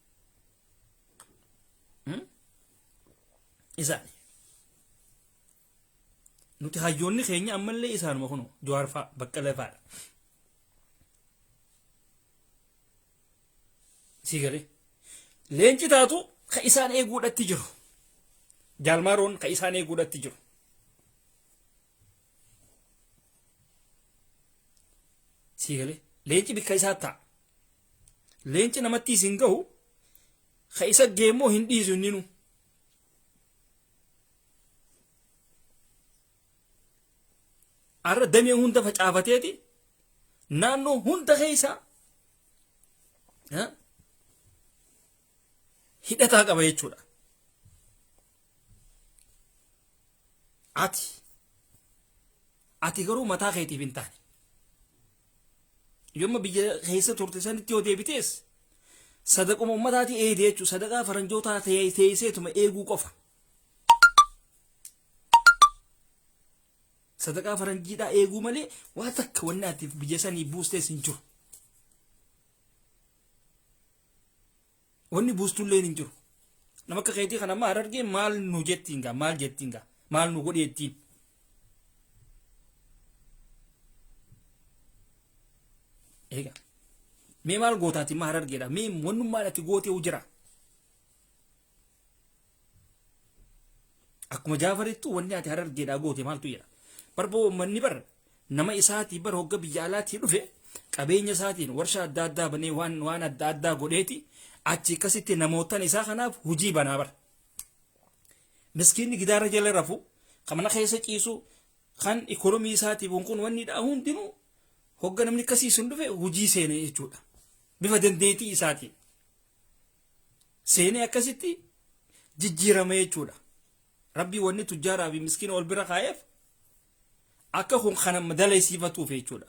Isaani. Nuti hayyoonni keenya ammallee isaanuma kunu Jawaar fa'a, Baqqalee fa'aadha. Sii galee. Leenci taatu ka isaan eeguudhatti jiru. Jaalmaaroon ka isaan eeguudhatti jiru. Sii galee. Leenci bikka isaa ta'a. Leenci namatti isin gahu, ka isa geemmoo hin dhiisu inninu. Arra damee hunda facaafateeti naannoo hunda keessa hidhataa qaba jechuudha. Ati garuu mataa keetiif hin taane. Yooma biyya keessa turte sanitti yoo deebitees sadaquma ummataatii eegde jechuudha. Sadaqaa faranjootaa teesseetuma eeguu qofa. Sadaqaa faranjiidhaa eeguu malee waa takka wanni ati biyya sanii buustees hin jiru. Wanni buustullee hin jiru. Nama akka keetii kana amma Harargee maal nu jettiin gaa, maal jettiin gaa, maal nu godhi jettiin? Egaa mee maal gootaati ma Harargeedha? Mee wannummaan ati gootee jira? Akkuma Jaafarittu wanni ati Harargeedhaa goote maaltu jira? Barboo uummanni bar nama isaatii bar hogga biyya alaatii dhufe qabeenya isaatiin warshaa adda addaa banee waan adda addaa godheeti achi akkasitti namootan isaa kanaaf hujii banaa bar. Miskiinni gidaara jala rafu, kan mana keessa ciisu, kan ikoonomii isaatiif kun wanni dha hundinuu hogga namni akkasii sun dhufe hujii seenee jechuudha. Bifa dandeettii isaatiin seenee akkasitti jijjiirame jechuudha. Rabbii wanni tujjaaraa fi miskiina wal bira kaa'eef akka kun kana dalaysiifatuuf jechuudha.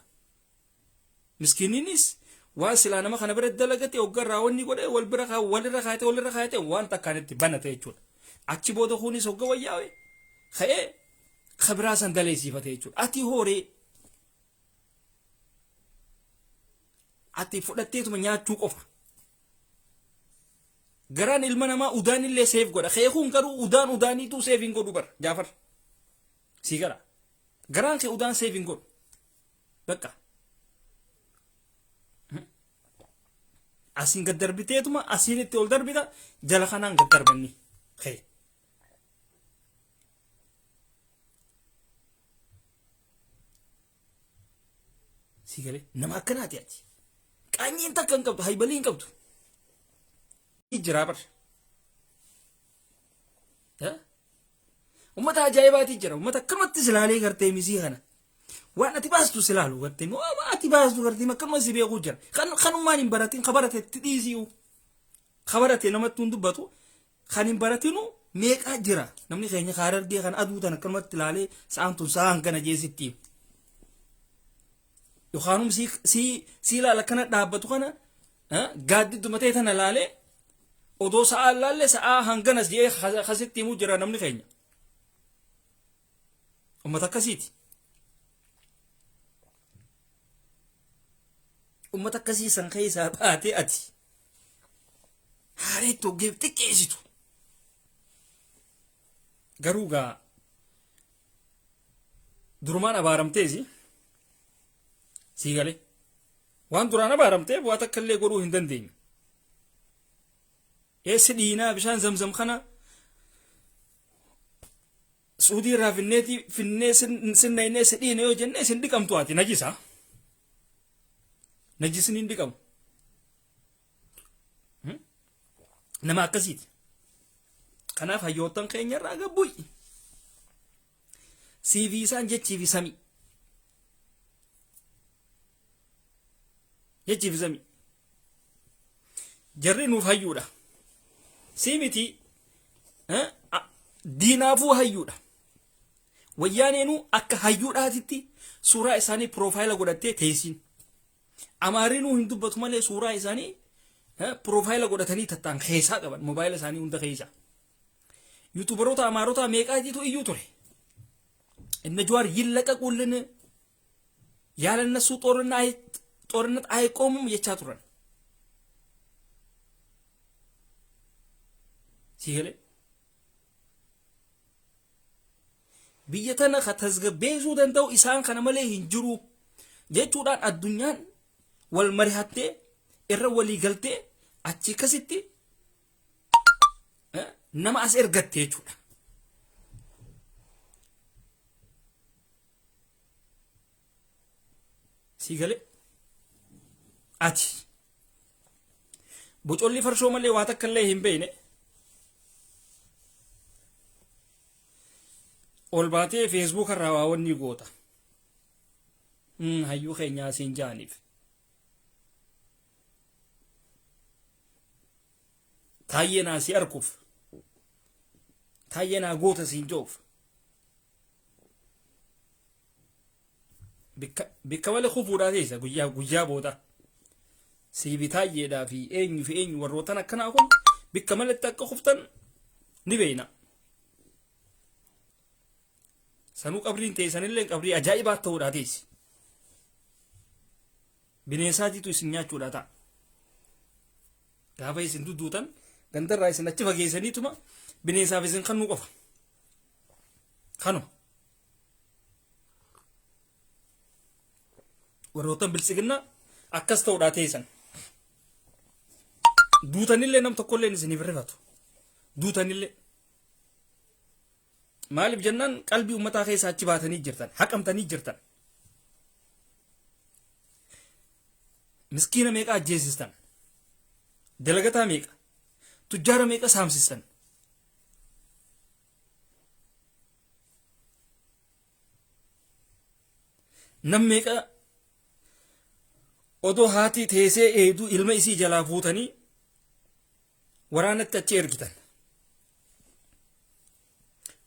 Miskiininis waan silaa nama kana bira dalagate hoggarraa wanni godhe wal bira walirra kaayate, walirra kaayate waan takkaan itti banate jechuudha. Achi booda kunis hogga wayyaa'e ka'ee kabiraa san dalaysiifate jechuudha. Ati hooree ati fudhatteetuma nyaachuu qofa. Garaan ilma namaa udaan illee seef godha. Keekuun garuu udaan udaaniituu seef hin godhu bara Jaafar. Sii gara. Garaan kee udaan seef hin godhu. Bakka. Asiin gad darbiteetuma asiin itti ol darbita, jala kanaan gad darbanni. Kee. Sii galee, nama akkanaati ati. Qaanyiin takka hin qabdu, haybalii hin qabdu. Jira bar. Ummata ajaa'ibaati jira. Ummata akkanumatti silaalee gartee misii kana. Waan ati baastu silaalu gartee waan ati baastu gartee akkanuma si beekuu jira. Kanummaan hin baratin, ka barate itti dhiisiu. Ka barate namatti hin dubbatu. Kan hin baratinu meeqaa jira. Namni keenya ka Harargee kan aduu tan akkanumatti ilaalee sa'aan tun sa'aan kana jeesitti. Yookaanum si ilaala akkana dhaabbatu kana gaaddidduma ta'e tana ilaalee odoo sa'aa ilaalle sa'aa hanganas jedhee kasitti himuu jira namni keenya. Ummata akkasiiti. Ummata akkasii san keessaa baatee ati haareetti hoggeef xiqqeessitu. Garuu gaa durumaan abaaramteesi, sii galee, waan duraan abaaramteef waa takka illee godhuu hin dandeenyu. Eessi dhiinaa bishaan Zamzam kana Suudii irraa finneetii finnee sinnaynee si dhiine yoo jenne isin dhiqamtu ati najisa. Najisni hin dhiqamu. Nama akkasiiti. Kanaaf hayyoottan keenya irraa gabbu'i. Siifii isaan jechii fi samii. Jechii fi samii. Jarri nuuf hayyuudha. Sii miti diinaafuu hayyuudha. Wayyaaneenuu akka hayyuudhaatitti suuraa isaanii piroofaayila godhattee teessiin. Amaarinuu hin dubbatu malee suuraa isaanii piroofaayila godhatanii tattaan keessaa qaban moobaayila isaanii hunda keessa. Yuutuubaroota Amaarotaa meeqaatiitu iyyuu ture. Inna Jawaar yillaqaqullin ያለ እነሱ ጦርነት አይቆምም jechaa turan. Si galee biyya tana ka tasgabbeessuu danda'u isaan kana malee hin jiru jechuudhaan addunyaan wal mari'attee irra walii galtee achi akkasitti nama as ergatte jechuudha. Si galee ati bocolli farshoo malee waa takka illee hin beekne ol baatee feesbuuk irraa waa wanni goota. Hayyuu keenyaa siin jaaniif. Taayyee naa si arkuuf. Taayyee naa goota siin joof. Bikka malee kufuudhaa teessa guyyaa guyyaa booda. Siifi taayyeedhaa fi eenyu fi eenyu warrootan akkanaa kun bikka maletti akka kuftan ni beeyna. Sanuu qabriin teessanillee qabrii ajaa'ibaa ta'uudhaa teessi. Bineensaatiitu isin nyaachuudha ta'a. Gaafa isin dudduutan gandarraa isin achi fageessaniituma bineensaaf isin kannuu qofa. Kanuma. Warroottan biltsiginnaa akkas ta'uudhaa teessan. Duutanillee nam tokkollee isiniif rifatu. Duutanillee. Maaliif jennaan qalbii uummataa keessaa achi baatanii jirtan. Haqamtanii jirtan. Miskiina meeqa ajjeesistan? Dalagataa meeqa? Tujjaara meeqa saamsistan? Nam meeqa odoo haati teessee eeduu ilma isii jalaa fuutanii waraanatti achi ergitan.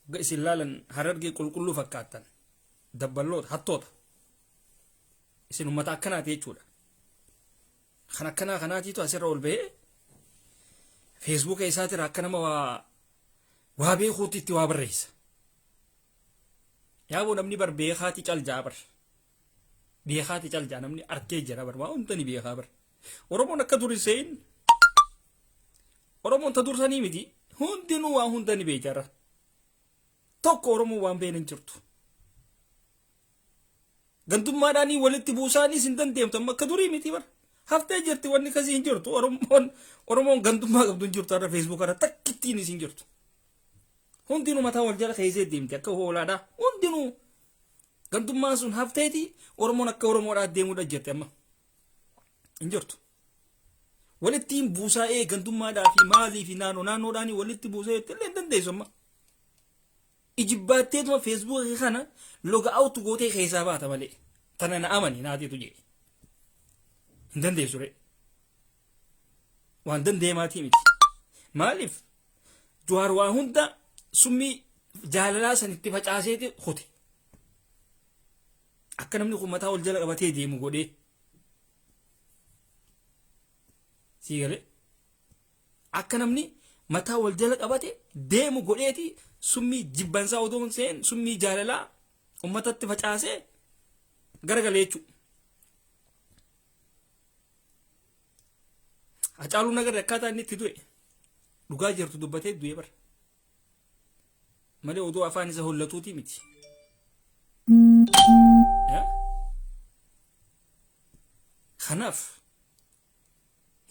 Hogga isin laalan Harargee qulqulluu fakkaattan. Dabballoota, hattoota. Isin ummata akkanaati jechuudha. Kan akkanaa kanaatiitu asirra ol bahee feesbuuka isaatirra akka nama waa waa beekuutti itti waa barreessa. Yaaboo namni bar beekaati caljaa bar. Beekaati caljaa namni arkee jira bar waa hunda ni beekaa bar. Oromoon akka dur hin se'in. Oromoon ta dursanii miti hundinuu waa hunda ni beekara. Tokko Oromoon waan beekne hin jirtu. Gandummaadhaanii walitti buusaanis hin dandeemtu amma akka durii miti bar. Haftee jirti wanni kasii hin jirtu. Oromoon gandummaa qabdu hin jirtu har'a feesbuuk irra takkittiinis hin jirtu. Hundinuu mataa wal jala keessee deemti akka hoolaadhaa. Hundinuu gandummaan sun hafteeti Oromoon akka Oromoodhaa deemuudha jirti amma. Hin jirtu. Walittiin buusaa ee gandummaadhaa fi maalii fi naannoo naannoodhaan walitti buusaa illee hin dandeessu amma. Ijibbaatteetuma feesbuukii kana loga awtu gootee keessaa baata malee. Tana na amani naatiitu jedhe. Hin dandeessu ree. Waan dandeemaatii miti. Maaliif? Jawaar waa hunda summii jaalalaa san itti facaaseeti kute. Akka namni kun mataa ol jala qabatee deemu godhee. Sii galee? Akka namni mataa wal jala qabate deemu godheeti summii jibbansaa odoo hin seen summii jaalalaa ummatatti facaasee garagalee jechuudha. Hacaaluun agarre akkaataa inni itti du'e dhugaa jirtu dubbatee du'e bara. Malee odoo afaan isa hollatuutii miti. Kanaaf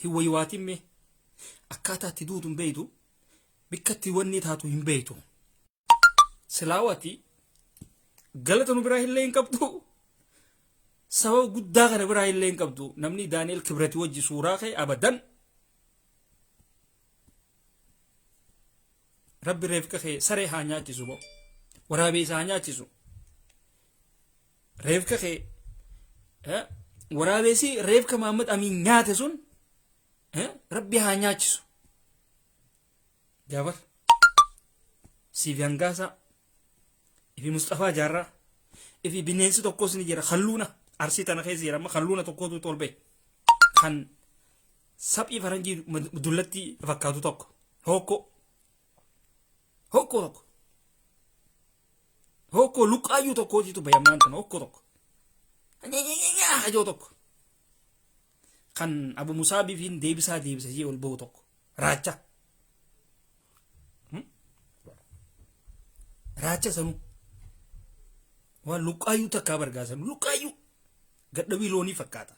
hin waywaatin mee akkaataa itti duutu hin beektu bikka itti wanni taatu hin beektu. Silaawati galata nu biraa illee hin qabdu. Sababa guddaa kana biraa illee hin qabdu. Namni Daani'el Kibrati wajji suuraa ka'e abadan. Rabbi reefka kee saree haa nyaachisu boo. Waraabee isaa haa nyaachisu. Reefka kee waraabeessi reefka Mahammad Amiin nyaate sun rabbi haa nyaachisu. Jaafar siifi hangaasaa ifi Musxafaa Jaarraa ifi bineensi tokkos ni jira kalluuna arsii tana keessa jira amma kalluuna tokkotu ol ba'e kan saphii faranjii dullatti fakkaatu tokko hokkoo hokkoo tokko hokkoo luqqaayyuu tokkootitu ba'e ammaan tana hokkoo tokko hajoo tokko kan Abu Musaabiifiin deebisaa deebisa jee ol ba'u tokko raacha raacha sanuu waan luqqaayyuu takkaa bargaa sanuu luqqaayyuu gadhabii loonii fakkaata.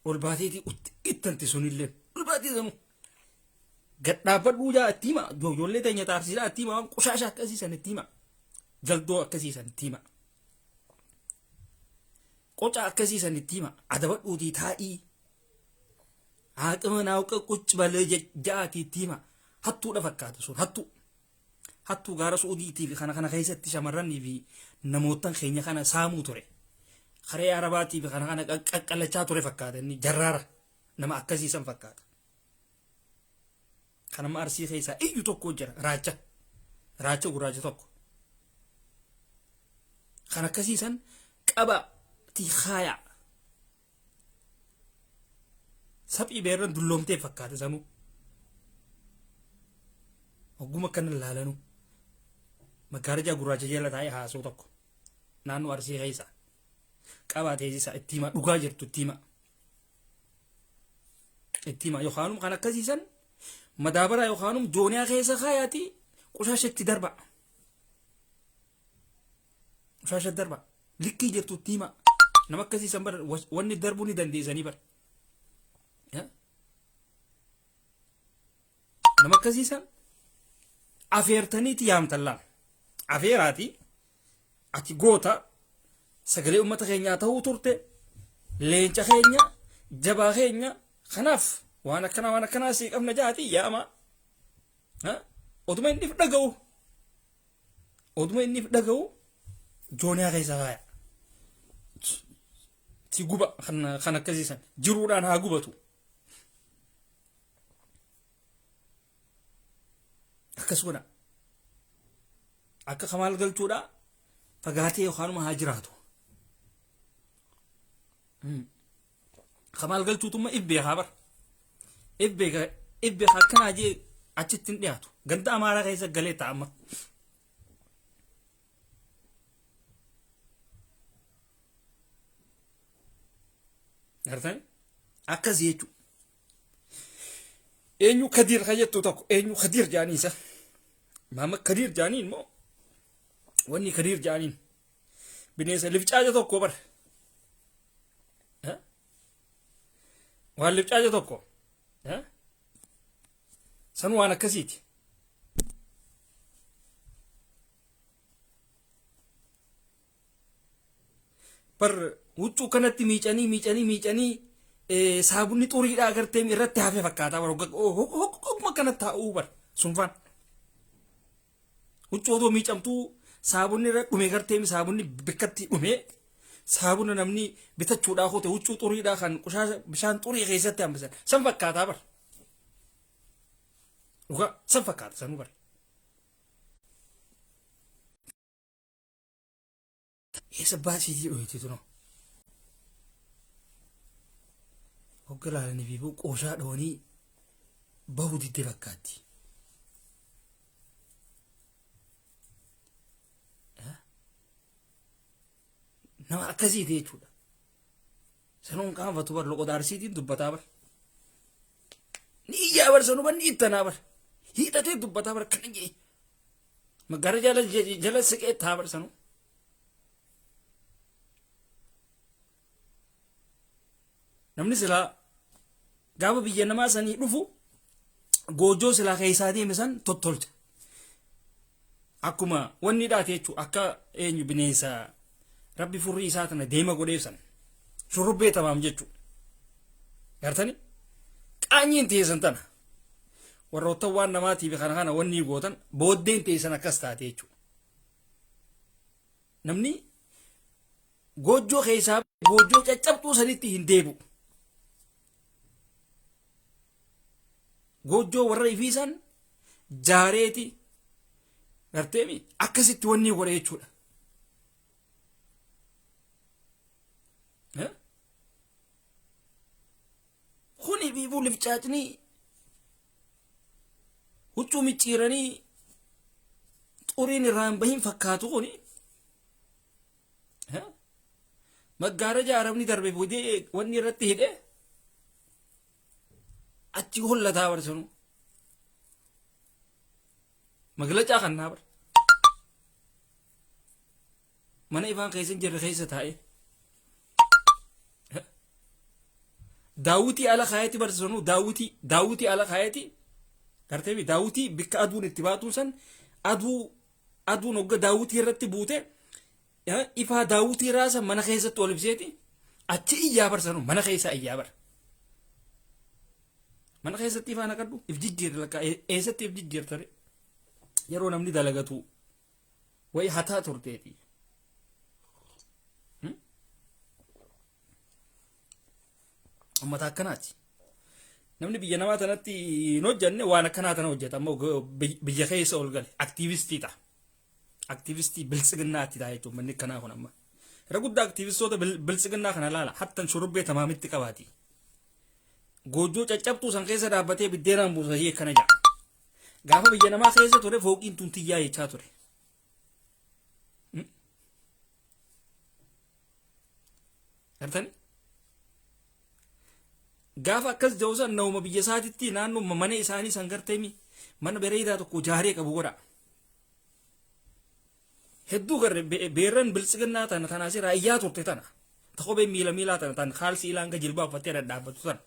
Ol baateetii ittanti sunillee ol baatee sanuu gad dhaabbadhuu jaa itti hima ijoollee teenya taarsiidhaa itti hima waan qushaasha akkasii san itti hima jaldoo akkasii san itti hima qoca akkasii san itti hima adabadhuutii taa'ii haaqima naawqa qucci balee ja'aatii itti hima hattuudha fakkaata sun hattuu hattuu gaara su'uudiitii fi kana kana keessatti shamarranii fi namootan keenya kana saamuu ture karee arabaatii fi kana kana qaqqalachaa ture fakkaata inni jarraara nama akkasii san fakkaata. Kan amma arsii keessaa iyyu tokko jira raacha raacha gurraacha tokko. Kan akkasii san qaba tiikaayaa. Saphii beerran dulloomtee fakkaata sanuu. Hogguma akkana laalanuu. Maggaarajaa gurraacha jala taa'ee haasoo tokko. Naannoo arsii keessa. Qabaa teessisa itti hima dhugaa jirtu itti hima. Itti hima yookaanum kan akkasiisan madaabaraa yookaanum jooniyaa keessa kaayaati qushaasha itti darba. Qushaasha darba. Likkii jirtu itti hima. Nama akkasiisan bar wanni darbuu ni dandeessanii bar. Nama akkasiisan afeertaniiti yaamtan laal. Afeeraati ati goota sagalee uummata keenyaa ta'uu turte leenca keenya jabaa keenya kanaaf waan akkanaa waan akkanaa sii qabna jaati yaama. Oduma inni dhaga'u oduma inni dhaga'u jooniyaa keessa kaaya. Si guba kan akkasiisan jiruudhaan haa gubatu. Akkas godha. Akka kamaal galchuudha fagaatee yookaanuma haa jiraatu. Kamaal galchuutumma if beekaa bar. If beeka if beeka akkanaa jee achitti hin dhiyaatu. Ganda amaaraa keessa galee ta'a amma. Gartanii? Akkas jechuudha. Eenyu Kadiir ka jettu tokko eenyu Kadiir jaanii isa. Maama Kadiir jaaniin immoo wanni Kadiir jaaniin bineensa lifcaaja tokko bara. Waan lifcaaja tokko. San waan akkasiiti. Bar huccuu kanatti miicanii miicanii miicanii saabunni xuriidhaa agartee irratti hafe fakkaataa bar hogguma kana taa'uu bar sunfaan. Huccuu otoo miicamtuu saabunni irra dhume gartee saabunni bikkatti dhume saabuna namni bitachuudhaa kote huccuu xuriidhaa kan qushaasha bishaan xurii keessatti hambisan san fakkaataa bar. Dhugaa san fakkaata sanuu bar. Eessa baasiitii dhoyti tunoo. Hogga laalanii fi qooshaa dhawanii bahuu didde fakkaatti. Nama akkasiiti jechuudha. Sanuun qaanfatu bar loqoda arsiitiin dubbataa bar. Ni iyyaa bar sanuma ni ittanaa bar. Hiixatee dubbataa bar kana jee. Maggaara jala jala siqee taa bar sanuu. Namni silaa Gaafa biyya namaa sanii dhufu goojjoo silaa keessaa deeme san tottolcha. Akkuma wanni dhaate jechuudha akka eenyu bineensa rabbi furrii isaa tana deema godheef san shurrubbee tamaam jechuudha. Gartani qaanyiin teessan tana warroottan waan namaatiif kana kana wanni gootan booddeen teessan akkas taate jechuudha. Namni goojjoo keessaa goojjoo caccabxuu sanitti hin deebi'u. Goojjoo warra ifii san jaareeti garteemi akkasitti wanni godhe jechuudha. Kuni biifuu lifcaacnii huccuu micciiranii xuriin irraa hin bahin fakkaatu kuni maggaaraja arabni darbe fidee wanni irratti hidhe achi hollataa barsanu maglacaa kannaa bar mana ifaan keessa hin jirre keessa taa'ee daawwitii ala kaayetti barsiisanu daawwitii daawwitii ala kaayetti gartee daawwitii bikka aduun itti baatuun san aduu aduun hogga daawwitii irratti buute ifaa daawwitii raasa mana keessatti ol ibseeti achi iyyaa barsanu mana keessaa iyyaa bar mana keessatti ifaa naqadhu if jijjiirre lakka eessatti if jijjiirtare yeroo namni dalagatu Wayi hataa turteeti. Uummata akkanaati. Namni biyya namaa tanatti hin hojjanne waan akkanaa tana hojjeta. Ammoo biyya keessa ol gale aktiivistii ta'a. Aktiivistii biltsiginnaatti ta'a jechuudha manni akkanaa kun amma. Irra guddaa aktiivistoota biltsiginnaa kana laala hattan shurubbee tamaamitti qabaati. Goojjoo caccabtuu san keessa dhaabbatee biddeenaan buusa akkana ja'a. Gaafa biyya namaa keessa ture fooqiin tun tiyyaa jechaa ture. Gartani? Gaafa akkas jedhu san nama biyya isaatitti naannoo mana isaanii san garteemi mana bareedaa tokko jaaree qabu godha. Hedduu garre beerran biltsiginnaa tana tana asirraa iyyaa turte tana. Ta kophee miila miilaa tana tan kaalsii ilaa hanga jilbaa uffattee dhadhaabbattu tana.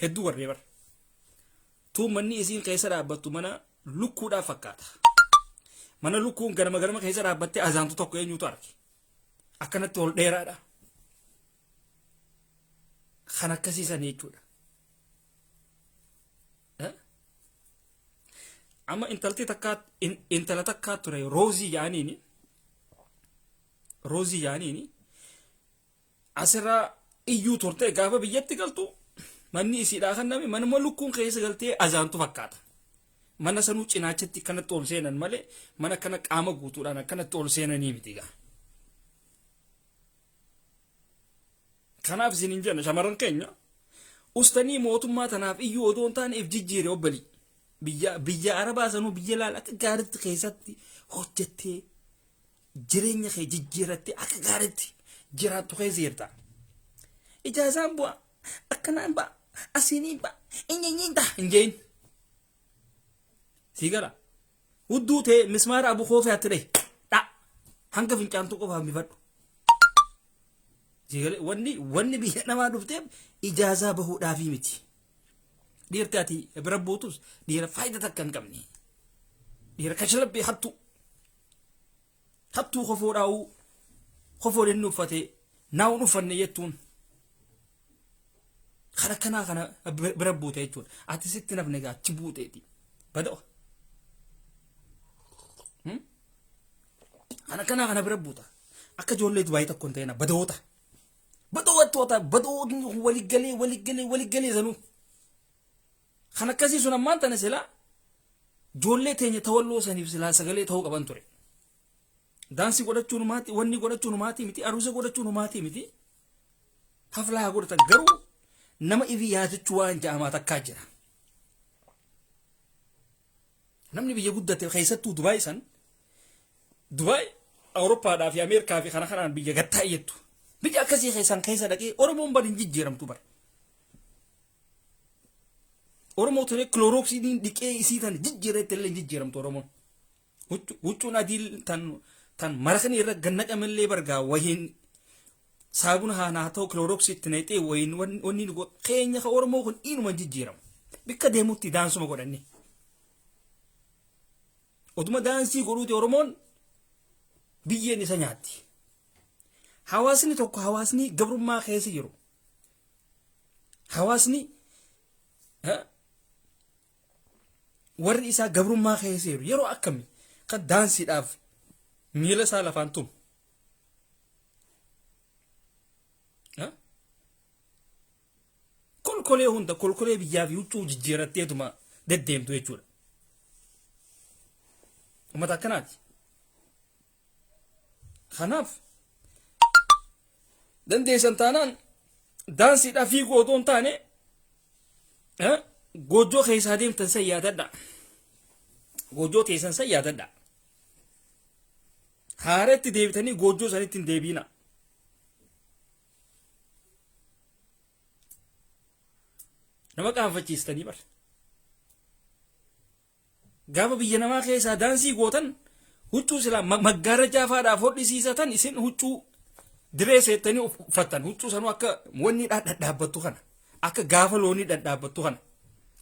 Hedduu garree bara. Tuun manni isiin keessa dhaabbattu mana lukkuudhaa fakkaata. Mana lukkuun ganama ganama keessa dhaabbattee azaantu tokko eenyutu arge. Akkanatti ol dheeraadha. Kan akkasiisan jechuudha. Amma intalti takkaa intala takkaa ture roozii jaaniini roozii jaaniini asirraa iyyuu turte gaafa biyyatti galtu manni isiidhaa kan nami manuma lukkuun keessa galtee azaantu fakkaata. Mana sanuu cinaachatti akkanatti ol seenan malee mana kana qaama guutuudhaan akkanatti ol seenanii miti gaa. Kanaaf isin hin jenna shamarran keenya ustanii mootummaa tanaaf iyyuu odoo hin taane if jijjiire obbolii. Biyya biyya Arabaa sanuu biyya laal akka gaariitti keessatti hojjettee jireenya kee jijjiirattee akka gaariitti jiraattu keessa jirta. Ijaazaan bu'a akkanaan ba'a asiiniin ba'a inyiinyiin ta'a hin jeen. Sii gala. Hudduu tee mismaara abu koofee atti dhahi. Dha. Hanga fincaantu qofa hambifadhu. Sii galee wanni wanni biyya namaa dhufteef ijaazaa bahuudhaafii miti. Dhiirti ati bira buutus dhiira faayida takka hin qabne. Dhiira kashalabbii hattuu. Hattuu kofoo dhaa'uu kofoo inni uffate naa'uun uffanne jettuun. Kan akkanaa kana bira buute jechuudha. Ati sitti nafne gaa achi buuteeti. Bada'u. Kan akkanaa kana bira buuta. Akka ijoollee Dubaayii tokko hin ta'ina badoota. Badoottoota badootni walii galee walii galee walii galee sanuu. Kan akkasii sun ammaan tana silaa ijoollee teenya tawalloo saniif silaa sagalee ta'uu qaban ture. Daansii godhachuun maatii wanni godhachuun maatii miti aruusa godhachuun maatii miti. Haflaa haa godhatan garuu nama ifi yaadachuu waan ja'amaa takkaa jira. Namni biyya guddate keessattuu Dubaay san Dubaay Awurooppaadhaa fi Ameerikaa fi kana kanaan biyya gattaa jettu. Biyya akkasii keessan keessa dhaqee Oromoon bari hin jijjiiramtu bara. Oromoo tole kiloorooksiin dhiqee isii tan jijjiiretti illee hin jijjiiramtu Oromoon. Huccuun adii tan tan marakni irra gannaqamellee bargaa wahiin Saabuna haa ta'u kilooroksii itti naqxee wayin wanni nu keenya ka Oromoo kun inuma jijjiiramu. Bikka deemutti daansuma godhanne. Oduma daansii godhuuti Oromoon biyyeen isa nyaatti. Hawaasni tokko hawaasni gabrummaa keessa jiru. Hawaasni warri isaa gabrummaa keessa jiru yeroo akkamii kan daansiidhaaf miila isaa lafaan tumu. Kolkolee hunda kolkolee biyyaa fi huccuu jijjiiratteetuma deddeemtu jechuudha. Uummata akkanaati. Kanaaf dandeessan taanaan daansiidhaa fiiguu otoo hin taane goojjoo keessaa deemtan san yaadadha. Goojjoo teessan san yaadadha. Haaratti deebitanii goojjoo sanitti hin deebiina. Nama qaanfachiistanii bar. Gaafa biyya namaa keessaa daansii gootan huccuu silaa maggaarrajaa faadhaaf hodhisiisatan isin huccuu diree seettanii uffattan huccuu sanuu akka wanni dhadhaabbattu kana akka gaafa loonii dhadhaabbattu kana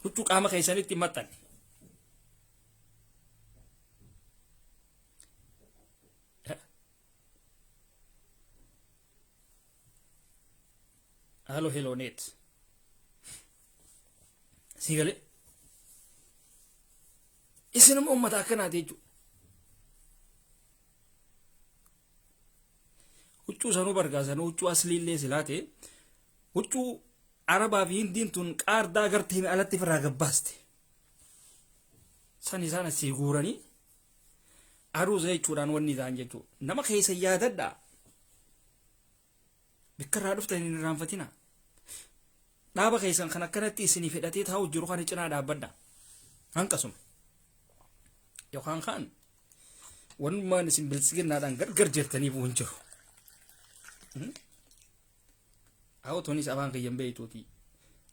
huccuu qaama keessanitti hin maxxanne. Halo hello net. Si galee? Isin immoo uummata akkanaati jechuudha. Huccuu sanuu bargaa sanuu huccuu asliillee silaa ta'e huccuu Arabaa fi Hindiin tun qaardaa gartee alatti ofirraa gabbaaste. San isaan asii guuranii aruuza jechuudhaan wanni ta'an jechuudha. Nama keessa yaadadhaa. Bikka irraa dhuftan hin irraanfatina. Dhaaba keessan kan akkanatti isinii fedhatee taa'u jiru kana cinaa dhaabbadha. Hanqasuma. Yookaan kaan wanummaan isin biltsiginnaadhaan gargar jirtaniif hin jiru. Haa tonis afaan kiyyan beeytuuti.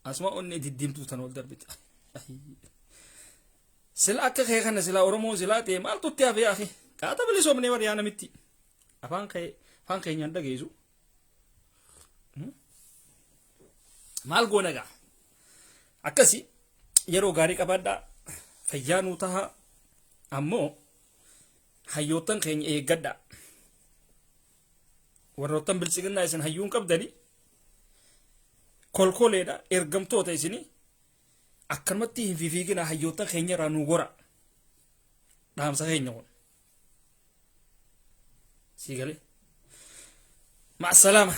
Asuma onnee diddiimtuu tan ol darbite. Sila akka kee kana sila Oromoo silaa ta'e maaltu itti hafe akhi. Qaata bilisoomnee war yaa namitti. Afaan kee afaan keenyaan dhageessu. Maal goona gaa? Akkasi yeroo gaarii qabaadhaa fayyaa nuu taha ammoo hayyoottan keenya eeggadhaa. Warroottan biltsiginnaa isin hayyuun qabdani kolkoleedha ergamtoota isini akkanumatti hin fiifiiginaa hayyoottan keenya irraa nuu gora dhaamsa keenya kun. Sii galee. Ma'a salaama.